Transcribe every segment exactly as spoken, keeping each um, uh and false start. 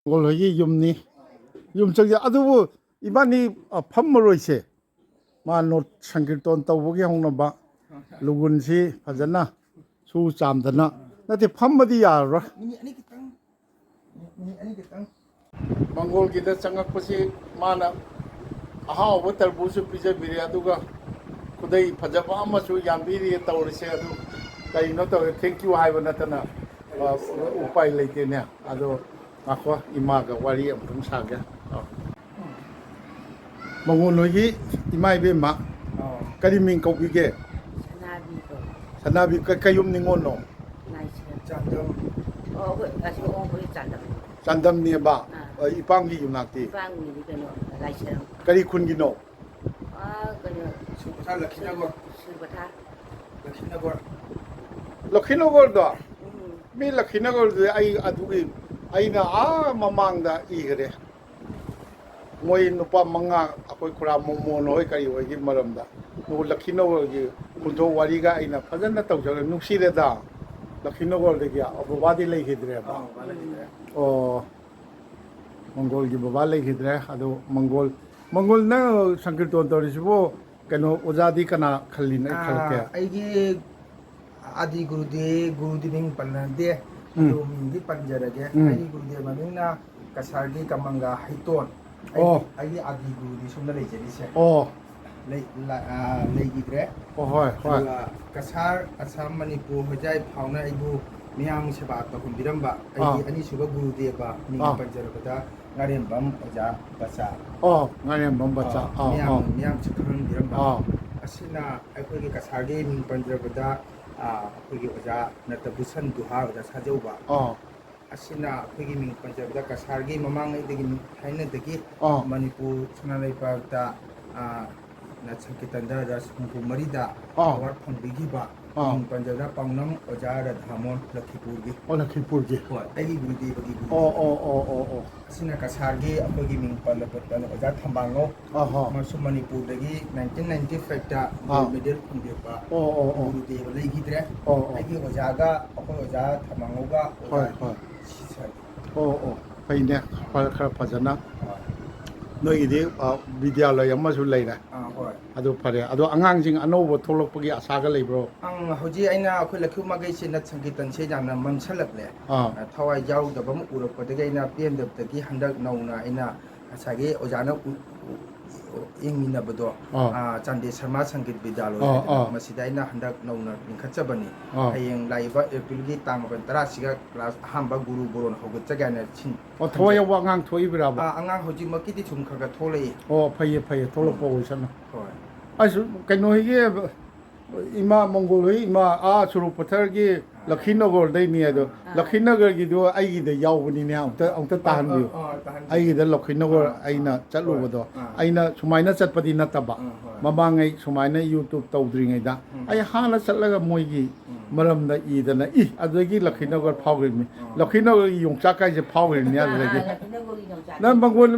ꯃꯪꯒꯣꯜ ꯍꯣꯏꯒꯤ ꯌꯨꯝꯅꯤ꯫ ꯌꯨꯝ ꯆꯪꯖ-, ꯑꯗꯨꯕꯨ ꯏꯕꯥꯅꯤ, ꯑ, ꯐꯝꯃꯔꯣꯏꯁꯦ꯫ ꯃꯥ ꯅꯣꯠ ꯁꯪꯀꯤꯔꯇꯣꯟ ꯇꯧꯕꯒꯤ ꯍꯧꯅꯕ ꯂꯨꯒꯨꯟꯁꯤ ꯐꯖꯅ ꯁꯨ ꯆꯥꯝꯗꯅ, ꯅꯠꯇꯦ, ꯐꯝꯕꯗꯤ ꯌꯥꯔꯔꯣꯏ꯫ ꯃꯤꯅꯤꯠ ꯑꯅꯤ ꯈꯤꯇꯪ, ꯃꯤꯅꯤꯠ ꯑꯅꯤ ꯈꯤꯇꯪ꯫ ꯃꯪꯒꯣꯜꯒꯤꯗ ꯆꯪꯉꯛꯄꯁꯤ ꯃꯥꯅ ꯑꯍꯥꯎꯕ ꯇꯔꯕꯨꯖꯁꯨ ꯄꯤꯖꯕꯤꯔꯦ, ꯑꯗꯨꯒ ꯈꯨꯗꯩ ꯐꯖꯕ ꯑꯃꯁꯨ ꯌꯥꯟꯕꯤꯔꯤ꯫ ꯇꯧꯔꯤꯁꯦ ꯑꯗꯨ ꯀꯔꯤꯅꯣ ꯇꯧꯔꯦ, thank you ꯍꯥꯏꯕ ꯅꯠꯇꯅ, ꯑ, ꯎꯄꯥꯏ ꯂꯩꯇꯦꯅꯦ꯫ ꯑꯗꯣ ꯉꯥꯏꯈꯣ, ꯏꯃꯥꯒ ꯋꯥꯔꯤ ꯑꯃꯨꯛꯇꯪ ꯁꯥꯒꯦ꯫ ꯑ꯫ ꯃꯉꯣꯟ ꯍꯣꯏꯒꯤ ꯏꯃꯥ ꯏꯕꯦꯝꯃ ꯑꯥ꯫ ꯀꯔꯤ ꯃꯤꯡ ꯀꯧꯕꯤꯒꯦ? ꯁꯅꯥꯕꯤ ꯀꯧꯏ꯫ ꯁꯅꯥꯕꯤ ꯀ-, ꯀꯩꯌꯨꯝ ꯅꯤꯉꯣꯜꯅꯣ? ꯂꯥꯏꯁ꯭ꯔꯝ꯫ ꯆꯥꯟꯗꯝ꯫ ꯑꯣ, ꯑꯩꯈꯣꯏ ꯑꯁꯤ ꯑꯣꯡꯕꯒꯤ ꯆꯥꯟꯗꯝ꯫ ꯆꯥꯟꯗꯝꯅꯦꯕ? ꯑꯥ꯫ ꯑ, ꯏꯄꯥꯝꯒꯤ ꯌꯨꯝꯅꯥꯛꯇꯤ? ꯏꯄꯥꯝꯒꯤꯗꯤ ꯀꯩꯅꯣ, ꯂꯥꯏꯁ꯭ꯔꯝ꯫ ꯀꯔꯤ ꯈꯨꯟꯒꯤꯅꯣ? ꯑꯥ, ꯀꯩꯅꯣ, ꯁꯨꯔꯄꯊꯥ ꯂꯛꯈꯤꯅꯒꯣꯔ꯫ ꯁꯨꯔꯄꯊꯥ꯫ ꯂꯛꯈꯤꯅꯒꯣꯔ꯫ ꯂꯛꯈꯤꯅꯒꯣꯔꯗꯣ? ꯎꯝ꯫ ꯃꯤ ꯂꯛꯈꯤꯅꯒꯣꯔꯗꯨꯗꯤ ꯑꯩ ꯑꯗꯨꯒꯤ, ꯑꯩꯅ ꯑꯥ ꯃꯃꯥꯡꯗ ꯏꯈꯔꯦ꯫ ꯃꯣꯏ ꯅꯨꯄꯥ ꯃꯉꯥ, ꯑꯩꯈꯣꯏ ꯈꯨꯔꯥ ꯃꯣꯃꯣꯟ ꯍꯣꯏ ꯀꯔꯤ ꯍꯣꯏꯒꯤ ꯃꯔꯝꯗ꯫ ꯑꯗꯨꯒ ꯂꯛꯈꯤꯅꯒꯣꯔꯒꯤ ꯈꯣꯟꯊꯣꯛ ꯋꯥꯔꯤꯒ ꯑꯩꯅ ꯐꯖꯅ ꯇꯧꯖꯔꯦ, ꯅꯨꯡꯁꯤꯔꯦꯗ꯫ ꯂꯛꯈꯤꯅꯒꯣꯔꯗꯒꯤ ꯕꯕꯥꯗꯤ ꯂꯩꯈꯤꯗ꯭ꯔꯦꯕ꯫ ꯑꯥ, ꯕꯕꯥ ꯂꯩꯈꯤꯗ꯭ꯔꯦ꯫ ꯑꯣ, ꯃꯪꯒꯣꯜꯒꯤ ꯕꯕꯥ ꯂꯩꯈꯤꯗ꯭ꯔꯦ꯫ ꯑꯗꯨ ꯃꯪꯒꯣꯜ, ꯃꯪꯒꯣꯜ, ꯅꯪ ꯁꯪꯀꯤꯔꯇꯣꯟ ꯇꯧꯔꯤꯁꯤꯕꯨ ꯀꯩꯅꯣ, ꯑꯣꯖꯥꯗꯤ ꯀꯅꯥ ꯈꯜꯂꯤꯅꯣ? ꯑꯩ ꯈꯜꯂꯛꯀꯦ꯫ ꯑꯥ, ꯑꯩꯒꯤ ꯑꯥꯗꯤ ꯒꯨꯔꯨꯗꯦ-, ꯒꯨꯔꯨꯗꯤ ꯃꯤꯡ ꯄꯜꯂꯗꯦ, ꯎꯝ꯫ ꯑꯗꯨ ꯃꯤꯡꯗꯤ ꯄꯟꯖꯔꯒꯦ꯫ ꯎꯝ꯫ ꯑꯩꯒꯤ ꯒꯨꯔꯨꯗꯦꯕ ꯃꯃꯤꯡꯅ ꯀꯁꯥꯔꯒꯤ ꯀꯃꯪꯒ ꯍꯩꯇꯣꯟ꯫ ꯑꯩꯒꯤ, ꯑꯣ꯫ ꯑꯩꯒꯤ ꯑꯥꯗꯤ ꯒꯨꯔꯨꯗꯤ ꯁꯣꯝꯗ ꯂꯩꯖꯔꯤꯁꯦ꯫ ꯑꯣ꯫ ꯂꯩ-, ꯂ-, ꯑꯥ, ꯂꯩꯈꯤꯗ꯭ꯔꯦ꯫ ꯑꯣ, ꯍꯣꯏ, ꯍꯣꯏ꯫ ꯑꯗꯨꯒ ꯀꯁꯥꯔ, ꯑꯁꯥꯝ, ꯃꯅꯤꯄꯨꯔ, ꯍꯣꯖꯥꯏ ꯐꯥꯎꯅ ꯑꯩꯕꯨ ꯃꯤꯌꯥꯝ ꯁꯦꯕꯥ ꯇꯧꯍꯟꯕꯤꯔꯝꯕ ꯑꯩꯒꯤ ꯑꯥ꯫ ꯑꯅꯤꯁꯨꯕ ꯒꯨꯔꯨꯗꯦꯕ ꯃꯤꯡ ꯑꯥ꯫ ꯄꯟꯖꯔꯕꯗ ꯉꯥꯔꯦꯝꯕꯝ ꯑꯣꯖꯥ ꯕꯆꯥ꯫ ꯑꯣ, ꯉꯥꯔꯦꯝꯕꯝ ꯕꯆꯥ꯫ ꯑꯥ, ꯑꯥ, ꯃꯤꯌꯥꯝ, ꯑꯥ꯫ ꯃꯤꯌꯥꯝꯁꯨ ꯈꯪꯍꯟꯕꯤꯔꯝꯕ꯫ ꯑꯥ꯫ ꯑꯁꯤꯅ ꯑꯩꯈꯣꯏꯒꯤ ꯀꯁꯥꯔꯒꯤ ꯃꯤꯡ ꯄꯟꯖꯔꯕꯗ, ꯑꯥ, ꯑꯩꯈꯣꯏꯒꯤ ꯑꯣꯖꯥ ꯅꯇꯕꯨꯁꯟ ꯗꯨꯍꯥ, ꯑꯣꯖꯥ ꯁꯥꯖꯧꯕ꯫ ꯑꯥ꯫ ꯑꯁꯤꯅ ꯑꯩꯈꯣꯏꯒꯤ ꯃꯤꯡ ꯄꯟꯖꯕꯗ ꯀꯁꯥꯔꯒꯤ ꯃꯃꯥꯡꯉꯩꯗꯒꯤ ꯊꯥꯏꯅꯗꯒꯤ ꯑꯥ꯫ ꯃꯅꯤꯄꯨꯔ ꯁꯅꯥ ꯂꯩꯕꯥꯛꯇ, ꯑꯥ, ꯅ ꯁꯪꯀꯤꯔꯇꯟꯗ ꯔꯁ ꯍꯨꯝꯐꯨ ꯃꯔꯤꯗ ꯑꯥ꯫ ꯑꯦꯋꯥꯔꯗ ꯐꯪꯕꯤꯈꯤꯕ ꯑꯥ꯫ ꯃꯤꯡ ꯄꯟꯖꯗ ꯄꯥꯎꯅꯝ ꯑꯣꯖꯥ ꯔꯥꯙꯥꯃꯣꯍꯟ ꯂꯈꯤꯄꯨꯔꯒꯤ꯫ ꯑꯣ, ꯂꯈꯤꯄꯨꯔꯒꯤ꯫ ꯍꯣꯏ, ꯑꯩꯒꯤ ꯒꯨꯔꯨꯗꯦꯕꯒꯤ ꯒꯨꯔꯨ꯫ ꯑꯣ, ꯑꯣ, ꯑꯣ, ꯑꯣ, ꯑꯣ꯫ ꯑꯁꯤꯅ ꯀꯁꯥꯔꯒꯤ ꯑꯩꯈꯣꯏꯒꯤ ꯃꯤꯡ ꯄꯜꯂꯕꯗ ꯑꯣꯖꯥ ꯊꯝꯕꯥꯉꯧ꯫ ꯑꯍꯣ꯫ ꯃꯁꯨ ꯃꯅꯤꯄꯨꯔꯗꯒꯤ ꯅꯥꯏꯟꯇꯤꯟ ꯅꯥꯏꯟꯇꯤ ꯐꯥꯏꯚꯇ ꯑꯥ꯫ ꯒꯣꯜ ꯃꯦꯗꯜ ꯐꯪꯕꯤꯔꯛꯄ ꯑꯣ, ꯑꯣ, ꯑꯣ꯫ ꯒꯨꯔꯨꯗꯦꯕ ꯂꯩꯈꯤꯗ꯭ꯔꯦ꯫ ꯑꯣ, ꯑꯣ꯫ ꯑꯩꯒꯤ ꯑꯣꯖꯥꯒ ꯑꯩꯈꯣꯏ ꯑꯣꯖꯥ ꯊꯝꯕꯥꯉꯧꯒ ꯍꯣꯏ, ꯑꯣꯖꯥ ꯍꯣꯏ꯫ ꯁꯤꯁꯔ꯫ ꯑꯣ, ꯑꯣ꯫ ꯐꯩꯅꯦ꯫ ꯈꯔ, ꯈꯔ ꯐꯖꯅ꯫ ꯍꯣꯏ꯫ ꯅꯣꯏꯒꯤꯗꯤ, ꯑ, ꯕꯤꯗ꯭ꯌꯥꯂꯣꯏ ꯑꯃꯁꯨ ꯂꯩꯔꯦ꯫ ꯑꯥ, ꯍꯣꯏ꯫ ꯑꯗꯨ ꯐꯔꯦ꯫ ꯑꯗꯣ ꯑꯉꯥꯡꯁꯤꯡ ꯑꯅꯧꯕ ꯊꯣꯛꯂꯛꯄꯒꯤ ꯑꯁꯥꯒ ꯂꯩꯕ꯭ꯔꯣ? ꯑꯪ, ꯍꯧꯖꯤꯛ ꯑꯩꯅ ꯑꯩꯈꯣꯏ ꯂꯩꯈꯨ ꯃꯥꯒꯩꯁꯦ ꯅꯠ ꯁꯪꯀꯤꯔꯇꯟꯁꯦ ꯌꯥꯝꯅ ꯃꯝꯁꯜꯂꯛꯂꯦ꯫ ꯑꯥ꯫ ꯑ, ꯊꯋꯥꯏ ꯌꯥꯎꯗꯕ ꯑꯃ ꯎꯔꯛꯄꯗꯒꯤ ꯑꯩꯅ ꯄꯦꯟꯗꯕꯗꯒꯤ ꯍꯟꯗꯛ ꯅꯧꯅ ꯑꯩꯅ ꯉꯁꯥꯏꯒꯤ ꯑꯣꯖꯥꯅ ꯎ-, ꯎ-, ꯌꯦꯡꯃꯤꯟꯅꯕꯗꯣ, ꯑꯥ꯫ ꯑ, ꯆꯥꯟꯗꯦ ꯁꯔꯃꯥ ꯁꯪꯒꯤꯠ ꯕꯤꯗ꯭ꯌꯥꯂꯣꯏ ꯑꯥ, ꯍꯥꯏꯗꯅ ꯑꯥ꯫ ꯃꯁꯤꯗ ꯑꯩꯅ ꯍꯟꯗꯛ ꯅꯧꯅ ꯂꯤꯡꯈꯠꯆꯕꯅꯤ꯫ ꯑꯥ꯫ ꯍꯌꯦꯡ ꯂꯥꯛꯏꯕ ꯑꯦꯄ꯭ꯔꯤꯜꯒꯤ ꯇꯥꯡ ꯃꯥꯄꯟ ꯇꯔꯥꯁꯤꯒ ꯀ꯭ꯂꯥꯁ ꯑꯍꯥꯟꯕ ꯒꯨꯔꯨ ꯕꯣꯔꯣꯟ ꯍꯧꯒꯠꯆꯒꯦ ꯍꯥꯏꯅ ꯁꯤꯟ-, ꯑꯣ, ꯊꯋꯥꯏ ꯈꯟꯖꯩ꯫ ꯌꯥꯎꯕ ꯑꯉꯥꯡ ꯊꯣꯛꯏꯕ꯭ꯔꯥꯕ? ꯑꯥ, ꯑꯉꯥꯡ ꯍꯧꯖꯤꯛꯃꯛꯀꯤꯗꯤ ꯁꯨꯝ ꯈꯔ ꯈꯔ ꯊꯣꯛꯂꯛꯏ꯫ ꯑꯣ, ꯐꯩꯌꯦ, ꯐꯩꯌꯦ, ꯊꯣꯛꯂꯛꯄ ꯎꯝ꯫ ꯑꯣꯏꯁꯅꯨ꯫ ꯍꯣꯏ꯫ ꯑꯩꯁꯨ ꯀꯩꯅꯣ ꯍꯣꯏꯒꯤ ꯏꯃꯥ ꯃꯪꯒꯣꯜ ꯍꯣꯏ ꯏꯃꯥ ꯑꯥ ꯁꯨꯔꯨꯄꯊꯔꯒꯤ ꯑꯥ꯫ ꯂꯛꯈꯤꯅꯒꯔꯗꯩꯅꯤ ꯑꯗꯣ, ꯑꯥ꯫ ꯂꯛꯈꯤꯅꯒꯔꯒꯤꯗꯣ ꯑꯩꯒꯤꯗ ꯌꯥꯎꯕꯅꯤꯅꯦ, ꯑꯝꯇ, ꯑꯝꯇ ꯑꯥ, ꯇꯥꯍꯟꯕꯤꯌꯨ꯫ ꯑꯥ, ꯑꯥ, ꯇꯥꯍꯟꯕꯤꯌꯨ꯫ ꯑꯩꯒꯤꯗ ꯂꯛꯈꯤꯅꯒꯔ ꯑꯥ, ꯑꯩꯅ ꯑꯥ, ꯆꯠꯂꯨꯕꯗꯣ, ꯍꯣꯏ꯫ ꯑꯥ꯫ ꯑꯩꯅ ꯁꯨꯃꯥꯏꯅ ꯆꯠꯄꯗꯤ ꯅꯠꯇꯕ, ꯑꯥ, ꯍꯣꯏ꯫ ꯃꯃꯥꯡꯉꯩ ꯁꯨꯃꯥꯏꯅ YouTube ꯇꯧꯗ꯭ꯔꯤꯉꯩꯗ ꯎꯝ꯫ ꯑꯩ ꯍꯥꯟꯅ ꯆꯠꯂꯒ ꯃꯣꯏꯒꯤ ꯎꯝ꯫ ꯃꯔꯝꯗ ꯏꯗꯅ, ꯏ, ꯑꯗꯨꯗꯒꯤ ꯂꯛꯈꯤꯅꯒꯔ ꯐꯥꯎꯈ꯭ꯔꯤꯕꯅꯤ꯫ ꯑꯥ꯫ ꯂꯛꯈꯤꯅꯒꯔꯒꯤ ꯌꯣꯡꯆꯥꯛ ꯀꯥꯏꯁꯦ ꯐꯥꯎꯈ꯭ꯔꯤꯕꯅꯤ ꯑꯗꯨꯗꯒꯤ꯫ ꯑꯥ, ꯂꯛꯈꯤꯅꯒꯔꯒꯤ ꯌꯣꯡꯆꯥꯛ꯫ ꯅꯪ ꯃꯪꯒꯣꯜ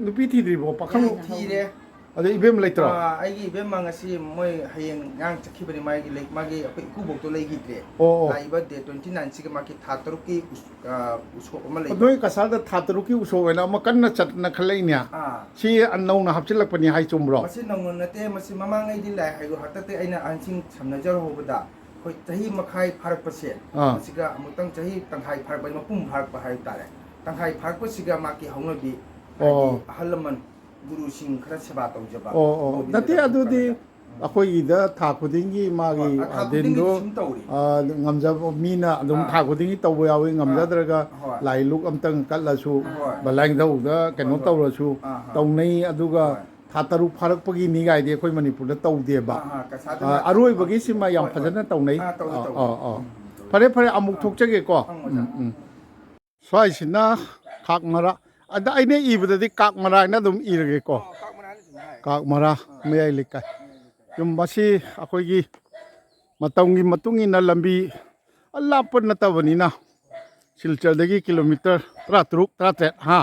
ꯅꯨꯄꯤ ꯊꯤꯗ꯭ꯔꯤꯕꯣ? ꯄꯥꯈꯪ ꯊꯤꯔꯦ꯫ ꯑꯗ ꯏꯕꯦꯝ ꯂꯩꯇ꯭ꯔꯣ? ꯑꯥ, ꯑꯩꯒꯤ ꯏꯕꯦꯝꯃ ꯉꯁꯤ ꯃꯣꯏ ꯍꯌꯦꯡ ꯉꯔꯥꯡ ꯆꯠꯈꯤꯕꯅꯤ, ꯃꯥꯒꯤ ꯂꯩ-, ꯃꯥꯒꯤ ꯑꯩꯈꯣꯏ ꯏꯀꯨꯕꯣꯛꯇꯣ ꯂꯩꯈꯤꯗ꯭ꯔꯦ꯫ ꯑꯣ, ꯑꯣ꯫ ꯂꯥꯛꯏꯕ date twenty nine ꯁꯤꯒ ꯃꯥꯒꯤ ꯊꯥ ꯇꯔꯨꯛꯀꯤ ꯎꯁ-, ꯑꯥ, ꯎꯁꯣꯞ ꯑꯃ ꯂꯩꯕ꯫ ꯅꯣꯏ ꯀꯁꯥꯔꯗ ꯊꯥ ꯇꯔꯨꯛꯀꯤ ꯎꯁꯣꯞ ꯑꯣꯏꯅ ꯑꯃ ꯀꯟꯅ ꯆꯠꯅꯈꯠꯂꯛꯏꯅꯦ꯫ ꯑꯥ꯫ ꯁꯤ ꯅꯧꯅ ꯍꯥꯞꯆꯤꯜꯂꯛꯄꯅꯤ ꯍꯥꯏ ꯆꯨꯝꯕ꯭ꯔꯣ? ꯃꯁꯤ ꯅꯧꯅ ꯅꯠꯇꯦ, ꯃꯁꯤ ꯃꯃꯥꯡꯉꯩꯗꯤ ꯂꯥꯏ ꯍꯥꯏꯗꯣ ꯍꯥꯛꯇꯛꯇ ꯑꯩꯅ ꯑꯍꯟꯁꯤꯡ ꯁꯝꯅꯖꯍꯧꯕꯗ ꯑꯩꯈꯣꯏ ꯆꯍꯤ ꯃꯈꯥꯏ ꯐꯥꯔꯛꯄꯁꯦ, ꯑꯥ꯫ ꯃꯁꯤꯒ ꯑꯃꯨꯛꯇꯪ ꯆꯍꯤ ꯇꯪꯈꯥꯏ ꯐꯥꯔꯛꯄ, ꯃꯄꯨꯡ ꯐꯥꯔꯛꯄ ꯍꯥꯏꯕ ꯇꯥꯔꯦ꯫ ꯇꯪꯈꯥꯏ ꯐꯥꯔꯛꯄꯁꯤꯒ ꯃꯥꯒꯤ ꯍꯧꯅꯕꯤ, ꯍꯥꯏꯗꯤ ꯑꯣ꯫ ꯑꯍꯜ ꯂꯃꯟ ꯒꯨꯔꯨꯁꯤꯡ ꯈꯔ ꯁꯦꯕꯥ ꯇꯧꯖꯕ꯫ ꯑꯣ, ꯑꯣ꯫ ꯃꯣꯏꯒꯤ ꯅꯠꯇꯦ, ꯂꯩꯐꯝ ꯑꯗꯨꯗꯤ ꯈꯔꯗ꯫ ꯎꯝ꯫ ꯑꯩꯈꯣꯏꯒꯤꯗ ꯊꯥ ꯈꯨꯗꯤꯡꯒꯤ ꯃꯥꯒꯤ, ꯍꯣꯏ, ꯑ, ꯊꯥ ꯈꯨꯗꯤꯡꯒꯤ ꯗꯤꯟꯗꯣ, ꯁꯨꯝ ꯇꯧꯔꯤ꯫ ꯑ, ꯉꯝꯖꯕ ꯃꯤꯅ ꯑꯗꯨꯝ ꯑꯥ꯫ ꯊꯥ ꯈꯨꯗꯤꯡꯒꯤ ꯇꯧꯕ ꯌꯥꯎꯏ, ꯑꯥ꯫ ꯉꯝꯖꯗ꯭ꯔꯒ ꯍꯣꯏ꯫ ꯂꯥꯏ ꯂꯨꯛ ꯑꯝꯇꯪ ꯀꯠꯂꯁꯨ, ꯍꯣꯏ꯫ ꯕꯂꯥꯏꯗꯧꯗ ꯀꯩꯅꯣ ꯍꯣꯏ, ꯍꯣꯏ꯫ ꯇꯧꯔꯁꯨ ꯑꯥ, ꯑꯥ꯫ ꯇꯧꯅꯩ꯫ ꯑꯗꯨꯒ ꯍꯣꯏ꯫ ꯊꯥ ꯇꯔꯨꯛ ꯐꯥꯔꯛꯄꯒꯤꯅꯤ ꯀꯥꯏꯗꯤ ꯑꯩꯈꯣꯏ ꯃꯅꯤꯄꯨꯔꯗ ꯇꯧꯗꯦꯕ꯫ ꯑꯥ, ꯑꯥ, ꯀꯁꯥꯗ ꯑꯥ, ꯂꯩ-, ꯑꯔꯣꯏꯕꯒꯤꯁꯤꯃ ꯌꯥꯝ ꯍꯣꯏ, ꯍꯣꯏ꯫ ꯐꯖꯅ ꯇꯧꯅꯩ꯫ ꯑꯥ, ꯇꯧꯏ, ꯑꯥ, ꯇꯧꯏ꯫ ꯑꯥ, ꯑꯥ꯫ ꯎꯝ, ꯇꯧꯏ꯫ ꯐꯔꯦ, ꯐꯔꯦ, ꯑꯃꯨꯛ ꯑꯥ꯫ ꯊꯣꯛꯆꯒꯦꯀꯣ꯫ ꯑꯪ, ꯑꯣꯖꯥ꯫ ꯎꯝ, ꯎꯝ꯫ ꯁ꯭ꯋꯥꯏꯁꯤꯅ ꯀꯥꯛ ꯃꯔꯥ꯫ ꯑꯗ ꯑꯩꯅ ꯏꯕꯗꯗꯤ ꯀꯥꯛ ꯃꯔꯥ ꯍꯥꯏꯅ ꯑꯗꯨꯝ ꯏꯔꯒꯦꯀꯣ꯫ ꯑꯣ, ꯀꯥꯛ ꯃꯔꯥ ꯍꯥꯏꯅ ꯁꯨꯝ ꯍꯥꯏ꯫ ꯀꯥꯛ ꯃꯔꯥ ꯑꯥ꯫ ꯃꯌꯥꯏ ꯂꯩꯀꯥꯏ꯫ ꯃꯌꯥꯏ ꯂꯩꯀꯥꯏ꯫ ꯌꯨꯝ ꯑꯁꯤ ꯑꯩꯈꯣꯏꯒꯤ ꯃꯇꯝꯒꯤ ꯃꯇꯨꯡ ꯏꯟꯅ ꯂꯝꯕꯤ ꯂꯥꯞꯄ ꯅꯠꯇꯕꯅꯤꯅ, ꯁꯤꯜꯆꯔꯗꯒꯤ ꯀꯤꯂꯣꯃꯤꯇꯔ ꯇꯔꯥꯇꯔꯨꯛ, ꯇꯔꯥꯇꯔꯦꯠ, ꯍꯥ,